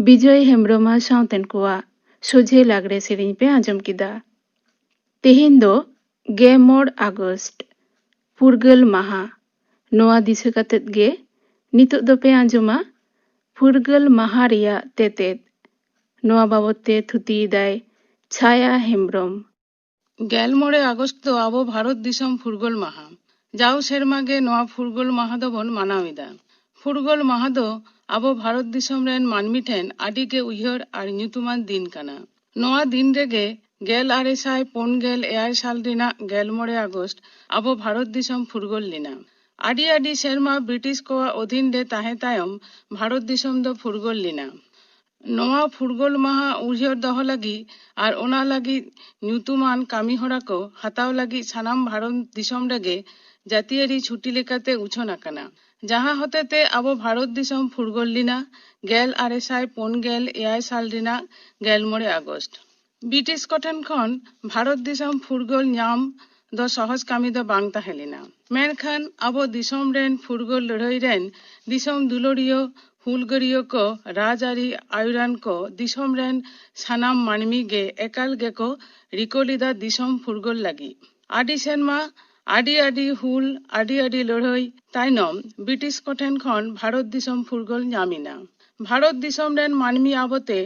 ᱵᱤᱡᱚᱭ ᱦᱮᱢᱵᱽᱨᱚᱢ ᱟᱨ ᱥᱟᱶᱛᱮᱱ ᱠᱚᱣᱟᱜ ᱥᱚᱡᱷᱮ ᱞᱟᱜᱽᱲᱮ ᱥᱮᱨᱮᱧ ᱯᱮ ᱟᱸᱡᱚᱢ ᱠᱮᱫᱟ᱾ ᱛᱮᱦᱮᱧ ᱫᱚ ᱜᱮᱞ ᱢᱚᱬ ᱟᱜᱚᱥᱴ, ᱯᱷᱩᱨᱜᱟᱹᱞ ᱢᱟᱦᱟ᱾ ᱱᱚᱣᱟ ᱫᱤᱥᱟᱹ ᱠᱟᱛᱮᱫ ᱜᱮ ᱱᱤᱛᱚᱜ ᱫᱚᱯᱮ ᱟᱸᱡᱚᱢᱟ ᱯᱷᱩᱨᱜᱟᱹᱞ ᱢᱟᱦᱟ ᱨᱮᱭᱟᱜ ᱛᱮᱛᱮᱫ᱾ ᱱᱚᱣᱟ ᱵᱟᱵᱚᱫ ᱛᱮ ᱛᱷᱩᱛᱤᱭᱮᱫᱟᱭ ᱪᱷᱟᱭᱟ ᱦᱮᱢᱵᱽᱨᱚᱢ᱾ ᱜᱮᱞ ᱢᱚᱬᱮ ᱟᱜᱚᱥᱴ ᱫᱚ ᱟᱵᱚ ᱵᱷᱟᱨᱚᱛ ᱫᱤᱥᱚᱢ ᱯᱷᱩᱨᱜᱟᱹᱞ ᱢᱟᱦᱟ᱾ ᱡᱟᱣ ᱥᱮᱨᱢᱟ ᱜᱮ ᱱᱚᱣᱟ ᱯᱷᱩᱨᱜᱟᱹᱞ ᱢᱟᱦᱟ ᱫᱚᱵᱚᱱ ᱢᱟᱱᱟᱣ ᱮᱫᱟ᱾ ᱯᱷᱩᱨᱜᱟᱹᱞ ᱢᱟᱦᱟ ᱫᱚ ᱟᱵᱚ ᱵᱷᱟᱨᱚᱛ ᱫᱤᱥᱚᱢ ᱨᱮᱱ ᱢᱟᱹᱱᱢᱤ ᱴᱷᱮᱱ ᱟᱹᱰᱤ ᱜᱮ ᱩᱭᱦᱟᱹᱨ ᱟᱨ ᱧᱩᱛᱩᱢᱟᱱ ᱫᱤᱱ ᱠᱟᱱᱟ᱾ ᱱᱚᱣᱟ ᱫᱤᱱ ᱨᱮᱜᱮ ᱜᱮᱞ ᱟᱨᱮ ᱥᱟᱭ ᱯᱩᱱ ᱜᱮᱞ ᱮᱭᱟᱭ ᱥᱟᱞ ᱨᱮᱱᱟᱜ ᱜᱮᱞ ᱢᱚᱬᱮ ᱟᱜᱚᱥᱴ ᱟᱵᱚ ᱵᱷᱟᱨᱚᱛ ᱫᱤᱥᱚᱢ ᱯᱷᱩᱨᱜᱟᱹᱞ ᱞᱮᱱᱟ᱾ ᱟᱹᱰᱤ ᱟᱹᱰᱤ ᱥᱮᱨᱢᱟ ᱵᱨᱤᱴᱤᱥ ᱠᱚᱣᱟᱜ ᱚᱫᱷᱤᱱ ᱨᱮ ᱛᱟᱦᱮᱸ ᱛᱟᱭᱚᱢ ᱵᱷᱟᱨᱚᱛ ᱫᱤᱥᱚᱢ ᱫᱚ ᱯᱷᱩᱨᱜᱟᱹᱞ ᱞᱮᱱᱟ᱾ ᱱᱚᱣᱟ ᱯᱷᱩᱨᱜᱟᱹᱞ ᱢᱟᱦᱟ ᱩᱭᱦᱟᱹᱨ ᱫᱚᱦᱚ ᱞᱟᱹᱜᱤᱫ ᱟᱨ ᱚᱱᱟ ᱞᱟᱹᱜᱤᱫ ᱧᱩᱛᱩᱢᱟᱱ ᱠᱟᱹᱢᱤ ᱦᱚᱨᱟ ᱠᱚ ᱦᱟᱛᱟᱣ ᱞᱟᱹᱜᱤᱫ ᱥᱟᱱᱟᱢ ᱵᱷᱟᱨᱚᱛ ᱫᱤᱥᱚᱢ ᱨᱮᱜᱮ ᱡᱟᱹᱛᱤᱭᱟᱹᱨᱤ ᱪᱷᱩᱴᱤ ᱞᱮᱠᱟᱛᱮ ᱩᱪᱷᱟᱹᱱ ᱟᱠᱟᱱᱟ, ᱡᱟᱦᱟᱸ ᱦᱚᱛᱮᱛᱮ ᱟᱵᱚ ᱵᱷᱟᱨᱚᱛ ᱫᱤᱥᱚᱢ ᱯᱷᱩᱨᱜᱟᱹᱞ ᱞᱮᱱᱟ ᱜᱮᱞ ᱟᱨᱮ ᱥᱟᱭ ᱯᱩᱱ ᱜᱮᱞ ᱮᱭᱟᱭ ᱥᱟᱞ ᱨᱮᱱᱟᱜ ᱜᱮᱞ ᱢᱚᱬᱮ ᱟᱜᱚᱥᱴ᱾ ᱵᱨᱤᱴᱤᱥ ᱠᱚᱴᱷᱮᱱ ᱠᱷᱚᱱ ᱵᱷᱟᱨᱚᱛ ᱫᱤᱥᱚᱢ ᱯᱷᱩᱨᱜᱟᱹᱞ ᱧᱟᱢ ᱫᱚ ᱥᱚᱦᱚᱡ ᱠᱟᱹᱢᱤ ᱫᱚ ᱵᱟᱝ ᱛᱟᱦᱮᱸ ᱞᱮᱱᱟ᱾ ᱢᱮᱱᱠᱷᱟᱱ ᱟᱵᱚ ᱫᱤᱥᱚᱢ ᱨᱮᱱ ᱯᱷᱩᱨᱜᱟᱹᱞ ᱞᱟᱹᱲᱦᱟᱹᱭ ᱨᱮᱱ ᱫᱤᱥᱚᱢ ᱫᱩᱞᱟᱹᱲᱤᱭᱟᱹ ᱦᱩᱞᱜᱟᱹᱨᱤᱭᱟᱹ ᱠᱚ, ᱨᱟᱡᱽᱟᱹᱨᱤ ᱟᱹᱭᱩᱨᱟᱱ ᱠᱚ, ᱫᱤᱥᱚᱢ ᱨᱮᱱ ᱥᱟᱱᱟᱢ ᱢᱟᱹᱱᱢᱤ ᱜᱮ ᱮᱠᱟᱞ ᱜᱮᱠᱚ ᱨᱤᱠᱟᱹ ᱞᱮᱫᱟ ᱫᱤᱥᱚᱢ ᱯᱷᱩᱨᱜᱟᱹᱞ ᱞᱟᱹᱜᱤᱫ᱾ ᱟᱹᱰᱤ ᱥᱮᱨᱢᱟ ᱟᱹᱰᱤ ᱟᱹᱰᱤ ᱦᱩᱞ, ᱟᱹᱰᱤ ᱟᱹᱰᱤ ᱞᱟᱹᱲᱦᱟᱹᱭ ᱛᱟᱭᱱᱚᱢ ᱵᱨᱤᱴᱤᱥ ᱠᱚᱴᱷᱮᱱ ᱠᱷᱚᱱ ᱵᱷᱟᱨᱚᱛ ᱫᱤᱥᱚᱢ ᱯᱷᱩᱨᱜᱟᱹᱞ ᱧᱟᱢ ᱮᱱᱟ᱾ ᱵᱷᱟᱨᱚᱛ ᱫᱤᱥᱚᱢ ᱨᱮᱱ ᱢᱟᱹᱱᱢᱤ ᱟᱵᱚᱛᱮ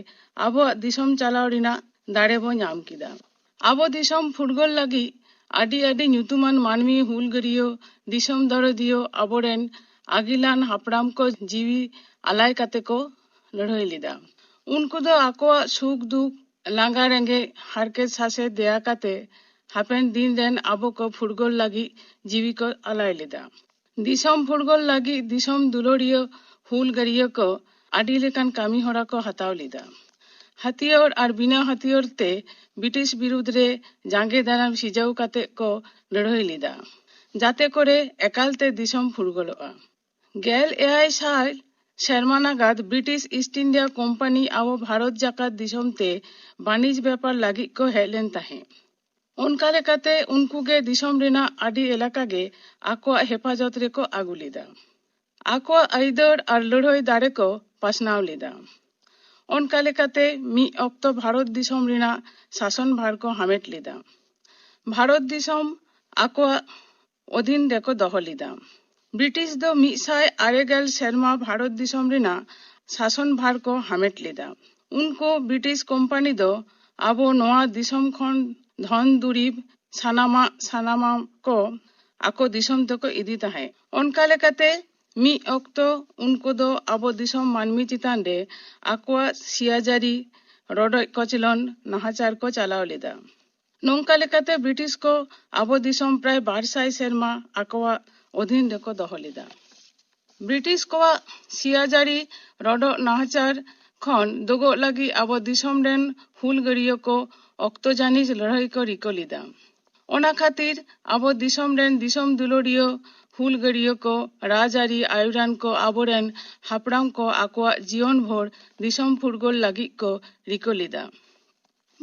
ᱟᱵᱚᱣᱟᱜ ᱫᱤᱥᱚᱢ ᱪᱟᱞᱟᱣ ᱨᱮᱱᱟᱜ ᱫᱟᱲᱮ ᱵᱚ ᱧᱟᱢ ᱠᱮᱫᱟ᱾ ᱟᱵᱚ ᱫᱤᱥᱚᱢ ᱯᱷᱩᱨᱜᱟᱹᱞ ᱞᱟᱹᱜᱤᱫ ᱟᱹᱰᱤ ᱟᱹᱰᱤ ᱧᱩᱛᱩᱢᱟᱱ ᱢᱟᱹᱱᱢᱤ, ᱦᱩᱞᱜᱟᱹᱨᱤᱭᱟᱹ, ᱫᱤᱥᱚᱢ ᱫᱚᱨᱚᱫᱤᱭᱟᱹ ᱟᱵᱚᱨᱮᱱ ᱟᱹᱜᱤᱞᱟᱱ ᱦᱟᱯᱲᱟᱢ ᱠᱚ ᱡᱤᱣᱤ ᱟᱞᱟᱭ ᱠᱟᱛᱮ ᱠᱚ ᱞᱟᱹᱲᱦᱟᱹᱭ ᱞᱮᱫᱟ᱾ ᱩᱱᱠᱩ ᱫᱚ ᱟᱠᱚᱣᱟᱜ ᱥᱩᱠ ᱫᱩᱠ, ᱞᱟᱸᱜᱟ ᱨᱮᱸᱜᱮᱡ, ᱦᱟᱨᱠᱮᱛ ᱥᱟᱥᱮᱛ ᱫᱮᱭᱟ ᱠᱟᱛᱮ ᱦᱟᱯᱮᱱ ᱫᱤᱱ ᱨᱮᱱ ᱟᱵᱚ ᱠᱚ ᱯᱷᱩᱨᱜᱟᱹᱞ ᱞᱟᱹᱜᱤᱫ ᱡᱤᱣᱤ ᱠᱚ ᱟᱞᱟᱭ ᱞᱮᱫᱟ᱾ ᱫᱤᱥᱚᱢ ᱯᱷᱩᱨᱜᱟᱹᱞ ᱞᱟᱹᱜᱤᱫ ᱫᱤᱥᱚᱢ ᱫᱩᱞᱟᱹᱲᱤᱭᱟᱹ ᱦᱩᱞᱜᱟᱹᱨᱤᱭᱟᱹ ᱠᱚ ᱟᱹᱰᱤ ᱞᱮᱠᱟᱱ ᱠᱟᱹᱢᱤ ᱦᱚᱨᱟ ᱠᱚ ᱦᱟᱛᱟᱣ ᱞᱮᱫᱟ᱾ ᱦᱟᱹᱛᱭᱟᱹᱨ ᱟᱨ ᱵᱤᱱᱟᱹ ᱦᱟᱹᱛᱭᱟᱹᱨ ᱛᱮ ᱵᱨᱤᱴᱤᱥ ᱵᱤᱨᱩᱫᱽ ᱨᱮ ᱡᱟᱸᱜᱮ ᱫᱟᱨᱟᱢ ᱥᱤᱡᱟᱹᱣ ᱠᱟᱛᱮ ᱠᱚ ᱞᱟᱹᱲᱦᱟᱹᱭ ᱞᱮᱫᱟ, ᱡᱟᱛᱮ ᱠᱚᱨᱮ ᱮᱠᱟᱞ ᱛᱮ ᱫᱤᱥᱚᱢ ᱯᱷᱩᱨᱜᱟᱹᱞᱚᱜᱼᱟ᱾ ᱜᱮᱞ ᱮᱭᱟᱭ ᱥᱟᱭ ᱥᱮᱨᱢᱟ ᱱᱟᱜᱟᱫ ᱵᱨᱤᱴᱤᱥ ᱤᱥᱴ ᱤᱱᱰᱤᱭᱟ ᱠᱳᱢᱯᱟᱱᱤ ᱟᱵᱚ ᱵᱷᱟᱨᱚᱛ ᱡᱟᱠᱟᱛ ᱫᱤᱥᱚᱢ ᱛᱮ ᱵᱟᱹᱱᱤᱡᱽ ᱵᱮᱯᱟᱨ ᱞᱟᱹᱜᱤᱫ ᱠᱚ ᱦᱮᱡ ᱞᱮᱱ ᱛᱟᱦᱮᱸᱫ᱾ ᱚᱱᱠᱟ ᱞᱮᱠᱟᱛᱮ ᱩᱱᱠᱩ ᱜᱮ ᱫᱤᱥᱚᱢ ᱨᱮᱱᱟᱜ ᱟᱹᱰᱤ ᱮᱞᱟᱠᱟ ᱜᱮ ᱟᱠᱚᱣᱟᱜ ᱦᱮᱯᱷᱟᱡᱚᱛ ᱨᱮᱠᱚ ᱟᱹᱜᱩ ᱞᱮᱫᱟ᱾ ᱟᱠᱚᱣᱟᱜ ᱟᱹᱭᱫᱟᱹᱨ ᱟᱨ ᱞᱟᱹᱲᱦᱟᱹᱭ ᱫᱟᱲᱮ ᱠᱚ ᱯᱟᱥᱱᱟᱣ ᱞᱮᱫᱟ᱾ ᱚᱱᱠᱟ ᱞᱮᱠᱟᱛᱮ ᱢᱤᱫ ᱚᱠᱛᱚ ᱵᱷᱟᱨᱚᱛ ᱫᱤᱥᱚᱢ ᱨᱮᱱᱟᱜ ᱥᱟᱥᱚᱱ ᱵᱷᱟᱨ ᱠᱚ ᱦᱟᱢᱮᱴ ᱞᱮᱫᱟ᱾ ᱵᱷᱟᱨᱚᱛ ᱫᱤᱥᱚᱢ ᱟᱠᱚᱣᱟᱜ ᱚᱫᱷᱤᱱ ᱨᱮᱠᱚ ᱫᱚᱦᱚ ᱞᱮᱫᱟ᱾ ᱵᱨᱤᱴᱤᱥ ᱫᱚ ᱢᱤᱫ ᱥᱟᱭ ᱟᱨᱮ ᱜᱮᱞ ᱥᱮᱨᱢᱟ ᱵᱷᱟᱨᱚᱛ ᱫᱤᱥᱚᱢ ᱨᱮᱱᱟᱜ ᱥᱟᱥᱚᱱ ᱵᱷᱟᱨ ᱠᱚ ᱦᱟᱢᱮᱴ ᱞᱮᱫᱟ᱾ ᱩᱱᱠᱩ ᱵᱨᱤᱴᱤᱥ ᱠᱳᱢᱯᱟᱱᱤ ᱫᱚ ᱟᱵᱚ ᱱᱚᱣᱟ ᱫᱤᱥᱚᱢ ᱠᱷᱚᱱ ᱫᱷᱚᱱ ᱫᱩᱨᱤᱵᱽ ᱥᱟᱱᱟᱢᱟᱜ ᱥᱟᱱᱟᱢᱟᱜ ᱠᱚ ᱟᱠᱚ ᱫᱤᱥᱚᱢ ᱛᱮᱠᱚ ᱤᱫᱤ ᱛᱟᱦᱮᱸᱫ᱾ ᱚᱱᱠᱟ ᱞᱮᱠᱟᱛᱮ ᱢᱤᱫ ᱚᱠᱛᱚ ᱩᱱᱠᱩ ᱫᱚ ᱟᱵᱚ ᱫᱤᱥᱚᱢ ᱢᱟᱹᱱᱢᱤ ᱪᱮᱛᱟᱱ ᱨᱮ ᱟᱠᱚᱣᱟᱜ ᱥᱤᱭᱟᱡᱟᱹᱨᱤ ᱨᱚᱰᱚᱡ ᱠᱚᱪᱞᱚᱱ ᱱᱟᱦᱟᱪᱟᱨ ᱠᱚ ᱪᱟᱞᱟᱣ ᱞᱮᱫᱟ᱾ ᱱᱚᱝᱠᱟ ᱞᱮᱠᱟᱛᱮ ᱵᱨᱤᱴᱤᱥ ᱠᱚ ᱟᱵᱚ ᱫᱤᱥᱚᱢ ᱯᱨᱟᱭ ᱵᱟᱨ ᱥᱟᱭ ᱥᱮᱨᱢᱟ ᱟᱠᱚᱣᱟᱜ ᱚᱫᱷᱤᱱ ᱨᱮᱠᱚ ᱫᱚᱦᱚ ᱞᱮᱫᱟ᱾ ᱵᱨᱤᱴᱤᱥ ᱠᱚᱣᱟᱜ ᱥᱤᱭᱟᱡᱟᱹᱨᱤ ᱨᱚᱰᱚᱜ ᱱᱟᱦᱟᱪᱟᱨ ᱠᱷᱚᱱ ᱫᱩᱜᱚᱜ ᱞᱟᱹᱜᱤᱫ ᱟᱵᱚ ᱫᱤᱥᱚᱢ ᱨᱮᱱ ᱦᱩᱞᱜᱟᱹᱨᱤᱭᱟᱹ ᱠᱚ ᱚᱠᱛᱚ ᱡᱟᱹᱱᱤᱡ ᱞᱟᱹᱲᱦᱟᱹᱭ ᱠᱚ ᱨᱤᱠᱟᱹ ᱞᱮᱫᱟ᱾ ᱚᱱᱟ ᱠᱷᱟᱹᱛᱤᱨ ᱟᱵᱚ ᱫᱤᱥᱚᱢ ᱨᱮᱱ ᱫᱤᱥᱚᱢ ᱫᱩᱞᱟᱹᱲᱤᱭᱟᱹ ᱦᱩᱞᱜᱟᱹᱨᱤᱭᱟᱹ ᱠᱚ, ᱨᱟᱡᱽᱟᱹᱨᱤ ᱟᱭᱩᱨᱟᱱ ᱠᱚ ᱟᱵᱚᱨᱮᱱ ᱦᱟᱯᱲᱟᱢ ᱠᱚ ᱟᱠᱚᱣᱟᱜ ᱡᱤᱭᱚᱱ ᱵᱷᱳᱨ ᱫᱤᱥᱚᱢ ᱯᱷᱩᱨᱜᱟᱹᱞ ᱞᱟᱹᱜᱤᱫ ᱠᱚ ᱨᱤᱠᱟᱹ ᱞᱮᱫᱟ᱾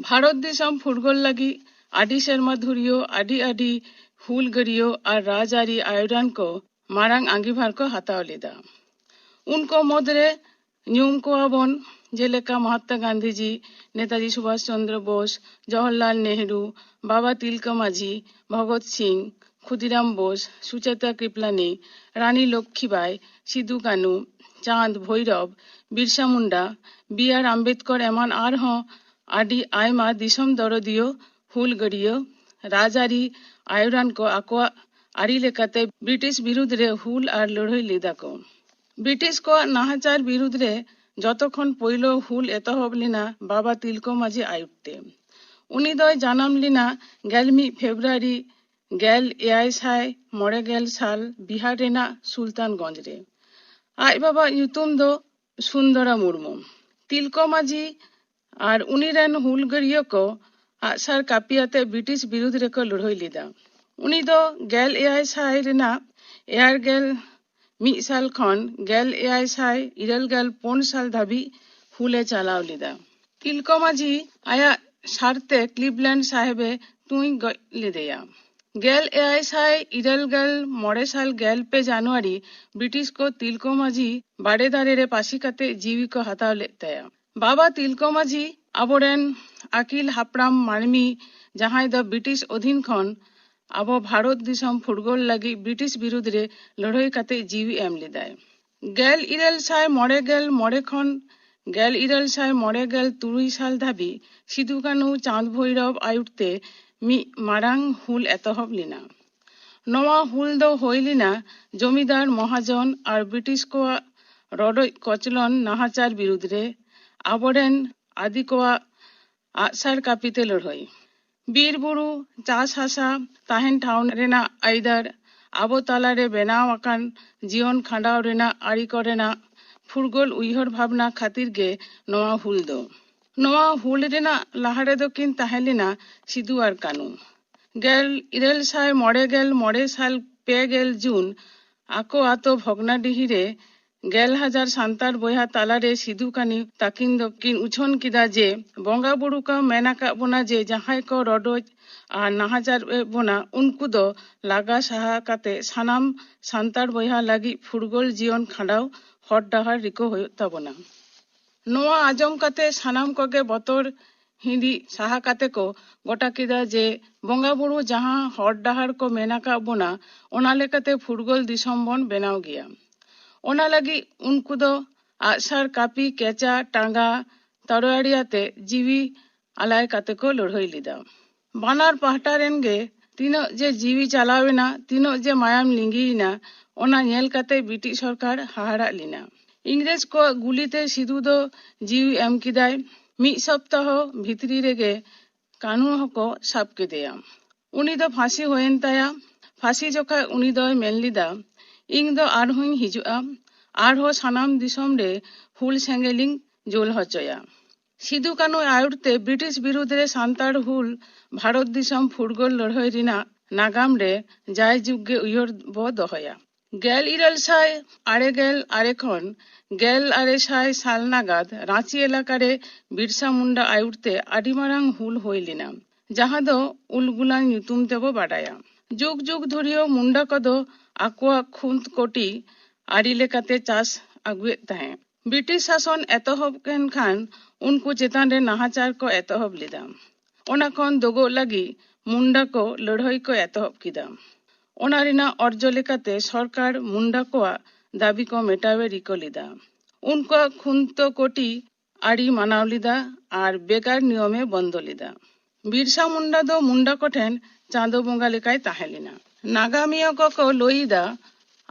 ᱵᱷᱟᱨᱚᱛ ᱫᱤᱥᱚᱢ ᱯᱷᱩᱨᱜᱟᱹᱞ ᱞᱟᱹᱜᱤᱫ ᱟᱹᱰᱤ ᱥᱮᱨᱢᱟ ᱫᱷᱩᱨᱤᱭᱟᱹ ᱟᱹᱰᱤ ᱟᱹᱰᱤ ᱦᱩᱞᱜᱟᱹᱨᱤᱭᱟᱹ ᱟᱨ ᱨᱟᱡᱽᱟᱹᱨᱤ ᱟᱭᱩᱨᱟᱱ ᱠᱚ ᱢᱟᱨᱟᱝ ᱟᱸᱜᱤᱵᱷᱟᱨ ᱠᱚ ᱦᱟᱛᱟᱣ ᱞᱮᱫᱟ᱾ ᱩᱱᱠᱩ ᱢᱩᱫᱽᱨᱮ ᱧᱩᱢ ᱠᱚᱣᱟ ᱵᱚᱱ ᱡᱮᱞᱮᱠᱟ ᱢᱚᱦᱟᱛᱢᱟ ᱜᱟᱱᱫᱷᱤᱡᱤ, ᱱᱮᱛᱟᱡᱤ ᱥᱩᱵᱷᱟᱥ ᱪᱚᱱᱫᱨᱚ ᱵᱳᱥ, ᱡᱚᱣᱟᱦᱚᱨᱞᱟᱞ ᱱᱮᱦᱨᱩ, ᱵᱟᱵᱟ ᱛᱤᱞᱠᱟᱹ ᱢᱟᱹᱡᱷᱤ, ᱵᱷᱚᱜᱚᱛ ᱥᱤᱝ, ᱠᱷᱩᱫᱤᱨᱟᱢ ᱵᱳᱥ, ᱥᱩᱪᱮᱛᱟ ᱠᱨᱤᱯᱞᱟᱱᱤ, ᱨᱟᱱᱤ ᱞᱚᱠᱠᱷᱤᱵᱟᱭ, ᱥᱤᱫᱩ ᱠᱟᱹᱱᱩ, ᱪᱟᱸᱫᱽ ᱵᱷᱳᱭᱨᱚᱵ, ᱵᱤᱨᱥᱟ ᱢᱩᱱᱰᱟ, ᱵᱤ ᱟᱨ ᱟᱢᱵᱮᱫᱠᱚᱨ ᱮᱢᱟᱱ ᱟᱨᱦᱚᱸ ᱟᱹᱰᱤ ᱟᱭᱢᱟ ᱫᱤᱥᱚᱢ ᱫᱚᱨᱚᱫᱤᱭᱟᱹ, ᱦᱩᱞᱜᱟᱹᱨᱤᱭᱟᱹ, ᱨᱟᱡᱽᱟᱹᱨᱤ ᱟᱭᱩᱨᱟᱱ ᱠᱚ ᱟᱠᱚᱣᱟᱜ ᱟᱹᱨᱤ ᱞᱮᱠᱟᱛᱮ ᱵᱨᱤᱴᱤᱥ ᱵᱤᱨᱩᱫᱽ ᱨᱮ ᱦᱩᱞ ᱟᱨ ᱞᱟᱹᱲᱦᱟᱹᱭ ᱞᱮᱫᱟ ᱠᱚ᱾ ᱵᱨᱤᱴᱤᱥ ᱠᱚᱣᱟᱜ ᱱᱟᱦᱟᱪᱟᱨ ᱵᱤᱨᱩᱫᱽ ᱨᱮ ᱡᱚᱛᱚ ᱠᱷᱚᱱ ᱯᱳᱭᱞᱳ ᱦᱩᱞ ᱮᱛᱚᱦᱚᱵ ᱞᱮᱱᱟ ᱵᱟᱵᱟ ᱛᱤᱞᱠᱟᱹ ᱢᱟᱹᱡᱷᱤ ᱟᱹᱭᱩᱨ ᱛᱮ᱾ ᱩᱱᱤ ᱫᱚᱭ ᱡᱟᱱᱟᱢ ᱞᱮᱱᱟ ᱜᱮᱞ ᱢᱤᱫ ᱯᱷᱮᱵᱽᱨᱩᱣᱟᱨᱤ ᱜᱮᱞ ᱮᱭᱟᱭ ᱥᱟᱭ ᱢᱚᱬᱮ ᱜᱮᱞ ᱥᱟᱞ ᱵᱤᱦᱟᱨ ᱨᱮᱱᱟᱜ ᱥᱩᱞᱛᱟᱱᱜᱚᱸᱡᱽ ᱨᱮ᱾ ᱟᱡ ᱵᱟᱵᱟᱣᱟᱜ ᱧᱩᱛᱩᱢ ᱫᱚ ᱥᱩᱱᱫᱚᱨᱟ ᱢᱩᱨᱢᱩ᱾ ᱛᱤᱞᱠᱟᱹ ᱢᱟᱹᱡᱷᱤ ᱟᱨ ᱩᱱᱤ ᱨᱮᱱ ᱦᱩᱞᱜᱟᱹᱨᱤᱭᱟᱹ ᱠᱚ ᱟᱜᱼᱥᱟᱨ ᱠᱟᱹᱯᱤ ᱟᱛᱮ ᱵᱨᱤᱴᱤᱥ ᱵᱤᱨᱩᱫᱷ ᱨᱮᱠᱚ ᱞᱟᱹᱲᱦᱟᱹᱭ ᱞᱮᱫᱟ᱾ ᱩᱱᱤ ᱫᱚ ᱜᱮᱞ ᱮᱭᱟᱭ ᱥᱟᱭ ᱨᱮᱱᱟᱜ ᱮᱭᱟᱭ ᱜᱮᱞ ᱢᱤᱫ ᱥᱟᱞ ᱠᱷᱚᱱ ᱜᱮᱞ ᱮᱭᱟᱭ ᱥᱟᱭ ᱤᱨᱟᱹᱞ ᱜᱮᱞ ᱯᱩᱱ ᱥᱟᱞ ᱫᱷᱟᱹᱵᱤᱡ ᱦᱩᱞᱮ ᱪᱟᱞᱟᱣ ᱞᱮᱫᱟ᱾ ᱛᱤᱞᱠᱚ ᱢᱟᱹᱡᱷᱤ ᱟᱭᱟᱜ ᱥᱟᱨᱛᱮ ᱠᱞᱤᱵᱞᱮᱱᱰ ᱥᱟᱦᱮᱵᱮ ᱛᱩᱧ ᱜᱚᱡ ᱞᱮᱫᱮᱭᱟ᱾ ᱜᱮᱞ ᱮᱭᱟᱭ ᱥᱟᱭ ᱤᱨᱟᱹᱞ ᱜᱮᱞ ᱢᱚᱬᱮ ᱥᱟᱞ ᱜᱮᱞ ᱯᱮ ᱡᱟᱱᱩᱣᱟᱨᱤ ᱵᱨᱤᱴᱤᱥ ᱠᱚ ᱛᱤᱞᱠᱚ ᱢᱟᱹᱡᱷᱤ ᱵᱟᱲᱮ ᱫᱟᱨᱮ ᱨᱮ ᱯᱟᱹᱥᱤ ᱠᱟᱛᱮ ᱡᱤᱣᱤ ᱠᱚ ᱦᱟᱛᱟᱣ ᱞᱮᱫ ᱛᱟᱭᱟ᱾ ᱵᱟᱵᱟ ᱛᱤᱞᱠᱚ ᱢᱟᱹᱡᱷᱤ ᱟᱵᱚᱨᱮᱱ ᱟᱹᱠᱤᱞ ᱦᱟᱯᱲᱟᱢ ᱢᱟᱹᱱᱢᱤ, ᱡᱟᱦᱟᱸᱭ ᱫᱚ ᱵᱨᱤᱴᱤᱥ ᱚᱫᱷᱤᱱ ᱠᱷᱚᱱ ᱟᱵᱚ ᱵᱷᱟᱨᱚᱛ ᱫᱤᱥᱚᱢ ᱯᱷᱩᱨᱜᱟᱹᱞ ᱞᱟᱹᱜᱤᱫ ᱵᱨᱤᱴᱤᱥ ᱵᱤᱨᱩᱫᱷ ᱨᱮ ᱞᱟᱹᱲᱦᱟᱹᱭ ᱠᱟᱛᱮ ᱡᱤᱣᱤ ᱮᱢ ᱞᱮᱫᱟᱭ᱾ ᱜᱮᱞ ᱤᱨᱟᱹᱞ ᱥᱟᱭ ᱢᱚᱬᱮ ᱜᱮᱞ ᱢᱚᱬᱮ ᱠᱷᱚᱱ ᱜᱮᱞ ᱤᱨᱟᱹᱞ ᱥᱟᱭ ᱢᱚᱬᱮ ᱜᱮᱞ ᱛᱩᱨᱩᱭ ᱥᱟᱞ ᱫᱷᱟᱹᱵᱤᱡ ᱥᱤᱫᱩ ᱠᱟᱹᱱᱦᱩ ᱪᱟᱸᱫᱽ ᱵᱷᱳᱭᱨᱚᱵ ᱟᱹᱭᱩᱨ ᱛᱮ ᱢᱤᱫ ᱢᱟᱨᱟᱝ ᱦᱩᱞ ᱮᱛᱚᱦᱚᱵ ᱞᱮᱱᱟ᱾ ᱱᱚᱣᱟ ᱦᱩᱞ ᱫᱚ ᱦᱩᱭ ᱞᱮᱱᱟ ᱡᱚᱢᱤᱫᱟᱨ ᱢᱚᱦᱟᱡᱚᱱ ᱟᱨ ᱵᱨᱤᱴᱤᱥ ᱠᱚᱣᱟᱜ ᱨᱚᱰᱚᱡ ᱠᱚᱪᱞᱚᱱ ᱱᱟᱦᱟᱪᱟᱨ ᱵᱤᱨᱩᱫᱷ ᱨᱮ ᱟᱵᱚᱨᱮᱱ ᱟᱹᱫᱤ ᱠᱚᱣᱟᱜ ᱟᱜᱼᱥᱟᱨ ᱠᱟᱹᱯᱤ ᱛᱮ ᱞᱟᱹᱲᱦᱟᱹᱭ᱾ ᱵᱤᱨ ᱵᱩᱨᱩ, ᱪᱟᱥ ᱦᱟᱥᱟ, ᱛᱟᱦᱮᱱ ᱴᱷᱟᱶ ᱨᱮᱱᱟᱜ ᱟᱹᱭᱫᱟᱹᱨ, ᱟᱵᱚ ᱛᱟᱞᱟᱨᱮ ᱵᱮᱱᱟᱣ ᱟᱠᱟᱱ ᱡᱤᱭᱚᱱ ᱠᱷᱟᱸᱰᱟᱣ ᱨᱮᱱᱟᱜ ᱟᱹᱨᱤ ᱠᱚᱨᱮᱱᱟᱜ ᱯᱷᱩᱨᱜᱟᱹᱞ ᱩᱭᱦᱟᱹᱨ ᱵᱷᱟᱵᱽᱱᱟ ᱠᱷᱟᱹᱛᱤᱨ ᱜᱮ ᱱᱚᱣᱟ ᱦᱩᱞ ᱫᱚ᱾ ᱱᱚᱣᱟ ᱦᱩᱞ ᱨᱮᱱᱟᱜ ᱞᱟᱦᱟ ᱨᱮᱫᱚ ᱠᱤᱱ ᱛᱟᱦᱮᱸ ᱞᱮᱱᱟ ᱥᱤᱫᱩ ᱟᱨ ᱠᱟᱹᱱᱩ᱾ ᱜᱮᱞ ᱤᱨᱟᱹᱞ ᱥᱟᱭ ᱢᱚᱬᱮ ᱜᱮᱞ ᱢᱚᱬᱮ ᱥᱟᱞ ᱯᱮ ᱜᱮᱞ ᱡᱩᱱ ᱟᱠᱚ ᱟᱛᱳ ᱵᱷᱚᱜᱽᱱᱟᱰᱤᱦᱤ ᱨᱮ ᱜᱮᱞ ᱦᱟᱡᱟᱨ ᱥᱟᱱᱛᱟᱲ ᱵᱚᱭᱦᱟ ᱛᱟᱞᱟᱨᱮ ᱥᱤᱫᱩ ᱠᱟᱹᱱᱩ ᱛᱟᱹᱠᱤᱱ ᱫᱚᱠᱤᱱ ᱩᱪᱷᱟᱹᱱ ᱠᱮᱫᱟ ᱡᱮ ᱵᱚᱸᱜᱟ ᱵᱩᱨᱩ ᱠᱚ ᱢᱮᱱ ᱟᱠᱟᱫ ᱵᱚᱱᱟ ᱡᱮ ᱡᱟᱦᱟᱸᱭ ᱠᱚ ᱨᱚᱰᱚᱡ ᱟᱨ ᱱᱟᱦᱟᱪᱟᱨ ᱮᱫ ᱵᱚᱱᱟ, ᱩᱱᱠᱩ ᱫᱚ ᱞᱟᱜᱟ ᱥᱟᱦᱟ ᱠᱟᱛᱮ ᱥᱟᱱᱟᱢ ᱥᱟᱱᱛᱟᱲ ᱵᱚᱭᱦᱟ ᱞᱟᱹᱜᱤᱫ ᱯᱷᱩᱨᱜᱟᱹᱞ ᱡᱤᱭᱚᱱ ᱠᱷᱟᱸᱰᱟᱣ ᱦᱚᱨ ᱰᱟᱦᱟᱨ ᱨᱤᱠᱟᱹ ᱦᱩᱭᱩᱜ ᱛᱟᱵᱚᱱᱟ᱾ ᱱᱚᱣᱟ ᱟᱸᱡᱚᱢ ᱠᱟᱛᱮ ᱥᱟᱱᱟᱢ ᱠᱚᱜᱮ ᱵᱚᱛᱚᱨ ᱦᱤᱸᱫᱤᱡ ᱥᱟᱦᱟ ᱠᱟᱛᱮ ᱠᱚ ᱜᱚᱴᱟ ᱠᱮᱫᱟ ᱡᱮ ᱵᱚᱸᱜᱟ ᱵᱩᱨᱩ ᱡᱟᱦᱟᱸ ᱦᱚᱨ ᱰᱟᱦᱟᱨ ᱠᱚ ᱢᱮᱱ ᱟᱠᱟᱫ ᱵᱚᱱᱟ, ᱚᱱᱟ ᱞᱮᱠᱟᱛᱮ ᱯᱷᱩᱨᱜᱟᱹᱞ ᱫᱤᱥᱚᱢ ᱵᱚᱱ ᱵᱮᱱᱟᱣ ᱜᱮᱭᱟ᱾ ᱚᱱᱟ ᱞᱟᱹᱜᱤᱫ ᱩᱱᱠᱩ ᱫᱚ ᱟᱜᱼᱥᱟᱨ, ᱠᱟᱹᱯᱤ, ᱠᱮᱪᱟ, ᱴᱟᱸᱜᱟ, ᱛᱟᱨᱣᱟᱲᱤ ᱟᱛᱮ ᱡᱤᱣᱤ ᱟᱞᱟᱭ ᱠᱟᱛᱮ ᱠᱚ ᱞᱟᱹᱲᱦᱟᱹᱭ ᱞᱮᱫᱟ᱾ ᱵᱟᱱᱟᱨ ᱯᱟᱦᱴᱟ ᱨᱮᱱ ᱜᱮ ᱛᱤᱱᱟᱹᱜ ᱡᱮ ᱡᱤᱣᱤ ᱪᱟᱞᱟᱣ ᱮᱱᱟ, ᱛᱤᱱᱟᱹᱜ ᱡᱮ ᱢᱟᱭᱟᱢ ᱞᱤᱸᱜᱤᱭᱮᱱᱟ, ᱚᱱᱟ ᱧᱮᱞ ᱠᱟᱛᱮ ᱵᱨᱤᱴᱤᱥ ᱥᱚᱨᱠᱟᱨ ᱦᱟᱦᱟᱲᱟᱜ ᱞᱮᱱᱟ᱾ ᱤᱝᱨᱮᱡᱽ ᱠᱚᱣᱟᱜ ᱜᱩᱞᱤᱛᱮ ᱥᱤᱫᱩ ᱫᱚ ᱡᱤᱣᱤ ᱮᱢ ᱠᱮᱫᱟᱭ᱾ ᱢᱤᱫ ᱥᱚᱯᱛᱟᱦᱚ ᱵᱷᱤᱛᱨᱤ ᱨᱮᱜᱮ ᱠᱟᱹᱱᱦᱩ ᱦᱚᱸᱠᱚ ᱥᱟᱵ ᱠᱮᱫᱮᱭᱟ᱾ ᱩᱱᱤ ᱫᱚ ᱯᱷᱟᱸᱥᱤ ᱦᱩᱭᱮᱱ ᱛᱟᱭᱟ᱾ ᱯᱷᱟᱸᱥᱤ ᱡᱚᱠᱷᱟᱡ ᱩᱱᱤ ᱫᱚᱭ ᱢᱮᱱ ᱞᱮᱫᱟ, "ᱤᱧ ᱫᱚ ᱟᱨᱦᱚᱸᱧ ᱦᱤᱡᱩᱜᱼᱟ, ᱟᱨᱦᱚᱸ ᱥᱟᱱᱟᱢ ᱫᱤᱥᱚᱢ ᱨᱮ ᱦᱩᱞ ᱥᱮᱸᱜᱮᱞᱤᱧ ᱡᱩᱞ ᱦᱚᱪᱚᱭᱟ᱾" ᱥᱤᱫᱩ ᱠᱟᱹᱱᱩ ᱟᱹᱭᱩᱨ ᱛᱮ ᱵᱨᱤᱴᱤᱥ ᱵᱤᱨᱩᱫᱽ ᱨᱮ ᱥᱟᱱᱛᱟᱲ ᱦᱩᱞ ᱵᱷᱟᱨᱚᱛ ᱫᱤᱥᱚᱢ ᱯᱷᱩᱨᱜᱟᱹᱞ ᱞᱟᱹᱲᱦᱟᱹᱭ ᱨᱮᱱᱟᱜ ᱱᱟᱜᱟᱢ ᱨᱮ ᱡᱟᱭᱡᱩᱜᱽ ᱜᱮ ᱩᱭᱦᱟᱹᱨ ᱵᱚ ᱫᱚᱦᱚᱭᱟ᱾ ᱜᱮᱞ ᱤᱨᱟᱹᱞ ᱥᱟᱭ ᱟᱨᱮ ᱜᱮᱞ ᱟᱨᱮ ᱠᱷᱚᱱ ᱜᱮᱞ ᱟᱨᱮ ᱥᱟᱭ ᱥᱟᱞ ᱱᱟᱜᱟᱫ ᱨᱟᱸᱪᱤ ᱮᱞᱟᱠᱟ ᱨᱮ ᱵᱤᱨᱥᱟ ᱢᱩᱱᱰᱟ ᱟᱹᱭᱩᱨ ᱛᱮ ᱟᱹᱰᱤ ᱢᱟᱨᱟᱝ ᱦᱩᱞ ᱦᱩᱭ ᱞᱮᱱᱟ, ᱡᱟᱦᱟᱸ ᱫᱚ ᱩᱞᱜᱩᱞᱟᱱ ᱧᱩᱛᱩᱢ ᱛᱮᱵᱚ ᱵᱟᱰᱟᱭᱟ᱾ ᱡᱩᱜᱽ ᱡᱩᱜᱽ ᱫᱷᱩᱨᱤᱭᱟᱹ ᱢᱩᱱᱰᱟ ᱠᱚᱫᱚ ᱟᱠᱚᱣᱟᱜ ᱠᱷᱩᱸᱛ ᱠᱚᱴᱤ ᱟᱹᱨᱤ ᱞᱮᱠᱟᱛᱮ ᱪᱟᱥ ᱟᱹᱜᱩᱭᱮᱫ ᱛᱟᱦᱮᱸᱫ᱾ ᱵᱨᱤᱴᱤᱥ ᱥᱟᱥᱚᱱ ᱮᱛᱚᱦᱚᱵ ᱮᱱ ᱠᱷᱟᱱ ᱩᱱᱠᱩ ᱪᱮᱛᱟᱱ ᱨᱮ ᱱᱟᱦᱟᱪᱟᱨ ᱠᱚ ᱮᱛᱚᱦᱚᱵ ᱞᱮᱫᱟ᱾ ᱚᱱᱟ ᱠᱷᱚᱱ ᱫᱚᱜᱚᱜ ᱞᱟᱹᱜᱤᱫ ᱢᱩᱱᱰᱟ ᱠᱚ ᱞᱟᱹᱲᱦᱟᱹᱭ ᱠᱚ ᱮᱛᱚᱦᱚᱵ ᱠᱮᱫᱟ᱾ ᱚᱱᱟ ᱨᱮᱱᱟᱜ ᱚᱨᱡᱚ ᱞᱮᱠᱟᱛᱮ ᱥᱚᱨᱠᱟᱨ ᱢᱩᱱᱰᱟ ᱠᱚᱣᱟᱜ ᱫᱟᱹᱵᱤ ᱠᱚ ᱢᱮᱴᱟᱣᱮ ᱨᱤᱠᱟᱹ ᱞᱮᱫᱟ᱾ ᱩᱱᱠᱩᱣᱟᱜ ᱠᱷᱩᱱᱛᱚ ᱠᱚᱴᱤ ᱟᱹᱨᱤ ᱢᱟᱱᱟᱣ ᱞᱮᱫᱟ ᱟᱨ ᱵᱮᱜᱟᱨ ᱱᱤᱭᱚᱢᱮ ᱵᱚᱱᱫᱚ ᱞᱮᱫᱟ᱾ ᱵᱤᱨᱥᱟ ᱢᱩᱱᱰᱟ ᱫᱚ ᱢᱩᱱᱰᱟ ᱠᱚᱴᱷᱮᱱ ᱪᱟᱸᱫᱚ ᱵᱚᱸᱜᱟ ᱞᱮᱠᱟᱭ ᱛᱟᱦᱮᱸ ᱞᱮᱱᱟ᱾ ᱱᱟᱜᱟᱢᱤᱭᱟᱹ ᱠᱚᱠᱚ ᱞᱟᱹᱭ ᱮᱫᱟ,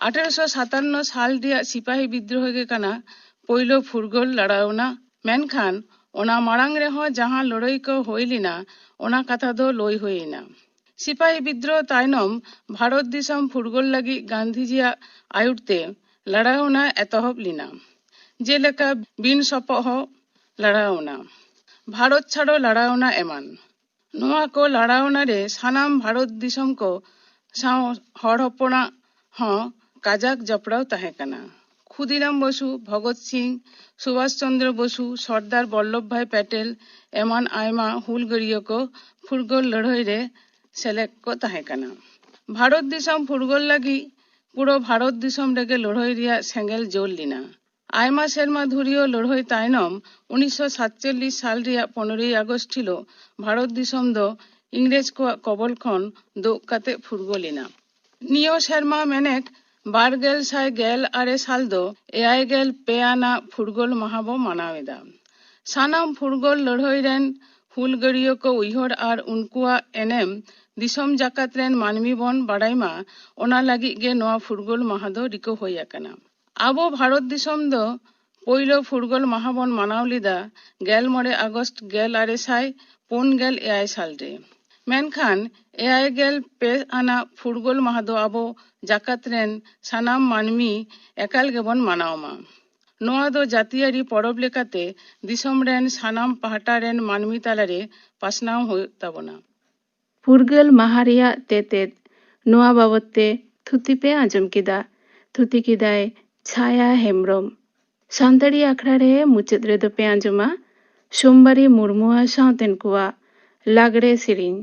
ᱟᱴᱷᱮᱨᱚᱥᱚ ᱥᱟᱛᱟᱱᱱᱚ ᱥᱟᱞ ᱨᱮᱭᱟᱜ ᱥᱤᱯᱟᱦᱤ ᱵᱤᱫᱽᱨᱳᱦᱚ ᱜᱮ ᱠᱟᱱᱟ ᱯᱳᱭᱞᱳ ᱯᱷᱩᱨᱜᱟᱹᱞ ᱞᱟᱲᱟᱣᱱᱟ᱾ ᱢᱮᱱᱠᱷᱟᱱ ᱚᱱᱟ ᱢᱟᱲᱟᱝ ᱨᱮᱦᱚᱸ ᱡᱟᱦᱟᱸ ᱞᱟᱹᱲᱦᱟᱹᱭ ᱠᱚ ᱦᱩᱭ ᱞᱮᱱᱟ, ᱚᱱᱟ ᱠᱟᱛᱷᱟ ᱫᱚ ᱞᱟᱹᱭ ᱦᱩᱭ ᱮᱱᱟ᱾ ᱥᱤᱯᱟᱦᱤ ᱵᱤᱫᱽᱨᱳᱦᱚ ᱛᱟᱭᱱᱚᱢ ᱵᱷᱟᱨᱚᱛ ᱫᱤᱥᱚᱢ ᱯᱷᱩᱨᱜᱟᱹᱞ ᱞᱟᱹᱜᱤᱫ ᱜᱟᱱᱫᱷᱤᱡᱤᱭᱟᱜ ᱟᱹᱭᱩᱨ ᱛᱮ ᱞᱟᱲᱟᱣᱱᱟ ᱮᱛᱚᱦᱚᱵ ᱞᱮᱱᱟ, ᱡᱮᱞᱮᱠᱟ ᱵᱤᱱ ᱥᱚᱯᱚᱦᱚᱫ ᱞᱟᱲᱟᱣᱱᱟ, ᱵᱷᱟᱨᱚᱛ ᱪᱷᱟᱲᱚ ᱞᱟᱲᱟᱣᱱᱟ ᱮᱢᱟᱱ᱾ ᱱᱚᱣᱟ ᱠᱚ ᱞᱟᱲᱟᱣᱱᱟ ᱨᱮ ᱥᱟᱱᱟᱢ ᱵᱷᱟᱨᱚᱛ ᱫᱤᱥᱚᱢ ᱠᱚ ᱥᱟᱶ ᱦᱚᱲ ᱦᱚᱯᱚᱱᱟᱜ ᱦᱚᱸ ᱠᱟᱡᱟᱠ ᱡᱚᱯᱲᱟᱣ ᱛᱟᱦᱮᱸ ᱠᱟᱱᱟ᱾ ᱠᱷᱩᱫᱤᱨᱟᱢ ᱵᱚᱥᱩ, ᱵᱷᱚᱜᱚᱛ ᱥᱤᱝ, ᱥᱩᱵᱷᱟᱥ ᱪᱚᱱᱫᱨᱚ ᱵᱚᱥᱩ, ᱥᱚᱨᱫᱟᱨ ᱵᱚᱞᱞᱚᱵᱷ ᱵᱷᱟᱭ ᱯᱮᱴᱮᱞ ᱮᱢᱟᱱ ᱟᱭᱢᱟ ᱦᱩᱞᱜᱟᱹᱨᱤᱭᱟᱹ ᱠᱚ ᱯᱷᱩᱨᱜᱟᱹᱞ ᱞᱟᱹᱲᱦᱟᱹᱭ ᱨᱮ ᱥᱮᱞᱮᱫ ᱠᱚ ᱛᱟᱦᱮᱸ ᱠᱟᱱᱟ᱾ ᱵᱷᱟᱨᱚᱛ ᱫᱤᱥᱚᱢ ᱯᱷᱩᱨᱜᱟᱹᱞ ᱞᱟᱹᱜᱤᱫ ᱯᱩᱨᱟᱹ ᱵᱷᱟᱨᱚᱛ ᱫᱤᱥᱚᱢ ᱨᱮᱜᱮ ᱞᱟᱹᱲᱦᱟᱹᱭ ᱨᱮᱭᱟᱜ ᱥᱮᱸᱜᱮᱞ ᱡᱳᱨ ᱞᱮᱱᱟ᱾ ᱟᱭᱢᱟ ᱥᱮᱨᱢᱟ ᱫᱷᱩᱨᱤᱭᱟᱹ ᱞᱟᱹᱲᱦᱟᱹᱭ ᱛᱟᱭᱱᱚᱢ ᱩᱱᱤᱥᱥᱚ ᱥᱟᱛᱪᱚᱞᱞᱤᱥ ᱥᱟᱞ ᱨᱮᱭᱟᱜ ᱯᱚᱱᱨᱚᱭ ᱟᱜᱚᱥᱴ ᱦᱤᱞᱳᱜ ᱵᱷᱟᱨᱚᱛ ᱫᱤᱥᱚᱢ ᱫᱚ ᱤᱝᱨᱮᱡᱽ ᱠᱚᱣᱟᱜ ᱠᱚᱵᱚᱞ ᱠᱷᱚᱱ ᱫᱳᱜ ᱠᱟᱛᱮ ᱯᱷᱩᱨᱜᱟᱹᱞ ᱮᱱᱟ᱾ ᱱᱤᱭᱟᱹ ᱥᱮᱨᱢᱟ ᱢᱮᱱᱮᱠ ᱵᱟᱨ ᱜᱮᱞ ᱥᱟᱭ ᱜᱮᱞ ᱟᱨᱮ ᱥᱟᱞ ᱫᱚ ᱮᱭᱟᱭ ᱜᱮᱞ ᱯᱮ ᱟᱱᱟᱜ ᱯᱷᱩᱨᱜᱟᱹᱞ ᱢᱟᱦᱟ ᱵᱚ ᱢᱟᱱᱟᱣ ᱮᱫᱟ᱾ ᱥᱟᱱᱟᱢ ᱯᱷᱩᱨᱜᱟᱹᱞ ᱞᱟᱹᱲᱦᱟᱹᱭ ᱨᱮᱱ ᱦᱩᱞᱜᱟᱹᱨᱤᱭᱟᱹ ᱠᱚ ᱩᱭᱦᱟᱹᱨ ᱟᱨ ᱩᱱᱠᱩᱣᱟᱜ ᱮᱱᱮᱢ ᱫᱤᱥᱚᱢ ᱡᱟᱠᱟᱛ ᱨᱮᱱ ᱢᱟᱹᱱᱢᱤ ᱵᱚᱱ ᱵᱟᱲᱟᱭ ᱢᱟ, ᱚᱱᱟ ᱞᱟᱹᱜᱤᱫ ᱜᱮ ᱱᱚᱣᱟ ᱯᱷᱩᱨᱜᱟᱹᱞ ᱢᱟᱦᱟ ᱫᱚ ᱨᱤᱠᱟᱹ ᱦᱩᱭ ᱟᱠᱟᱱᱟ᱾ ᱟᱵᱚ ᱵᱷᱟᱨᱚᱛ ᱫᱤᱥᱚᱢ ᱫᱚ ᱯᱳᱭᱞᱳ ᱯᱷᱩᱨᱜᱟᱹᱞ ᱢᱟᱦᱟ ᱵᱚᱱ ᱢᱟᱱᱟᱣ ᱞᱮᱫᱟ ᱜᱮᱞ ᱢᱚᱬᱮ ᱟᱜᱚᱥᱴ ᱜᱮᱞ ᱟᱨᱮ ᱥᱟᱭ ᱯᱩᱱ ᱜᱮᱞ ᱮᱭᱟᱭ ᱥᱟᱞ ᱨᱮ᱾ ᱢᱮᱱᱠᱷᱟᱱ ᱮᱭᱟᱭ ᱜᱮᱞ ᱯᱮ ᱟᱱᱟᱜ ᱯᱷᱩᱨᱜᱟᱹᱞ ᱢᱟᱦᱟ ᱫᱚ ᱟᱵᱚ ᱡᱟᱠᱟᱛ ᱨᱮᱱ ᱥᱟᱱᱟᱢ ᱢᱟᱹᱱᱢᱤ ᱮᱠᱟᱞ ᱜᱮᱵᱚᱱ ᱢᱟᱱᱟᱣ ᱢᱟ᱾ ᱱᱚᱣᱟ ᱫᱚ ᱡᱟᱹᱛᱤᱭᱟᱹᱨᱤ ᱯᱚᱨᱚᱵᱽ ᱞᱮᱠᱟᱛᱮ ᱫᱤᱥᱚᱢ ᱨᱮᱱ ᱥᱟᱱᱟᱢ ᱯᱟᱦᱴᱟ ᱨᱮᱱ ᱢᱟᱹᱱᱢᱤ ᱛᱟᱞᱟᱨᱮ ᱯᱟᱥᱱᱟᱣ ᱦᱩᱭᱩᱜ ᱛᱟᱵᱚᱱᱟ᱾ ᱯᱷᱩᱨᱜᱟᱹᱞ ᱢᱟᱦᱟ ᱨᱮᱭᱟᱜ ᱛᱮᱛᱮᱫ᱾ ᱱᱚᱣᱟ ᱵᱟᱵᱚᱛ ᱛᱮ ᱛᱷᱩᱛᱤ ᱯᱮ ᱟᱸᱡᱚᱢ ᱠᱮᱫᱟ᱾ ᱛᱷᱩᱛᱤ ᱠᱮᱫᱟᱭ ᱪᱷᱟᱭᱟ ᱦᱮᱢᱵᱽᱨᱚᱢ᱾ ᱥᱟᱱᱛᱟᱲᱤ ᱟᱠᱷᱲᱟ ᱨᱮ ᱢᱩᱪᱟᱹᱫ ᱨᱮᱫᱚ ᱯᱮ ᱟᱸᱡᱚᱢᱟ ᱥᱳᱢᱵᱟᱨᱤ ᱢᱩᱨᱢᱩ ᱟᱨ ᱥᱟᱶᱛᱮᱱ ᱠᱚᱣᱟᱜ ᱞᱟᱜᱽᱲᱮ ᱥᱮᱨᱮᱧ᱾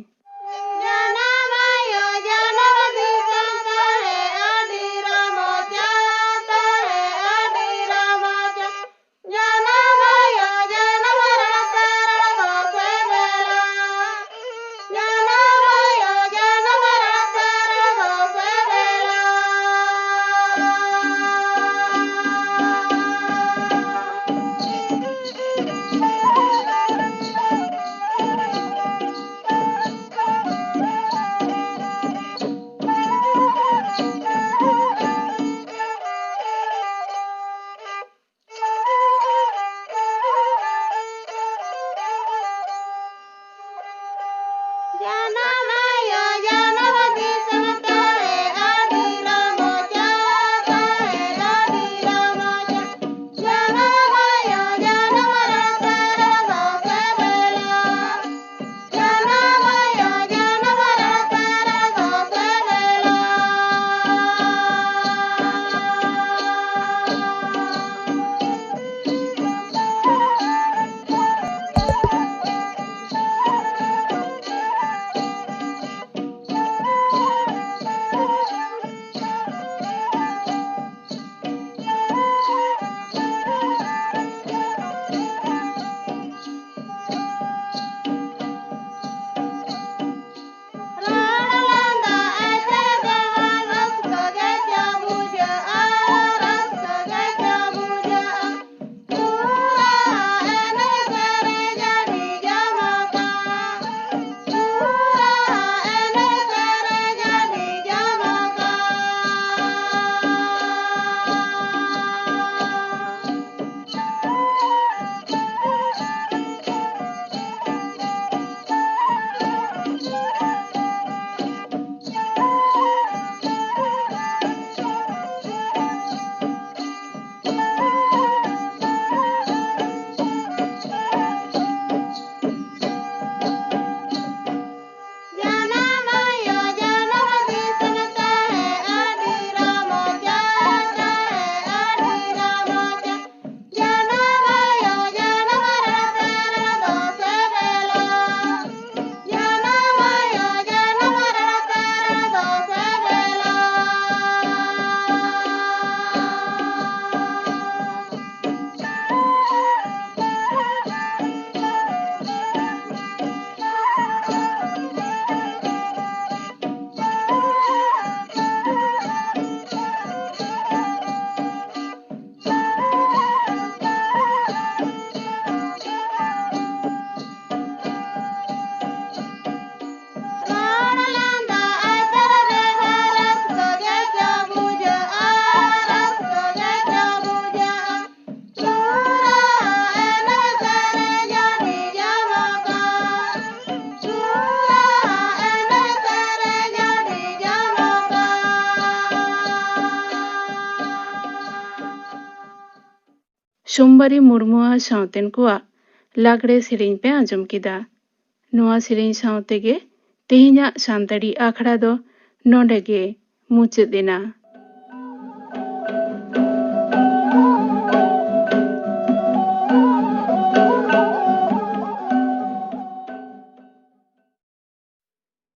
ᱥᱳᱢᱵᱟᱨᱤ ᱢᱩᱨᱢᱩᱣᱟᱜ ᱥᱟᱶᱛᱮᱱ ᱠᱚᱣᱟᱜ ᱞᱟᱜᱽᱲᱮ ᱥᱮᱨᱮᱧ ᱯᱮ ᱟᱸᱡᱚᱢ ᱠᱮᱫᱟ᱾ ᱱᱚᱣᱟ ᱥᱮᱨᱮᱧ ᱥᱟᱶ ᱛᱮᱜᱮ ᱛᱮᱦᱮᱧᱟᱜ ᱥᱟᱱᱛᱟᱲᱤ ᱟᱠᱷᱲᱟ ᱫᱚ ᱱᱚᱰᱮ ᱜᱮ ᱢᱩᱪᱟᱹᱫ ᱮᱱᱟ᱾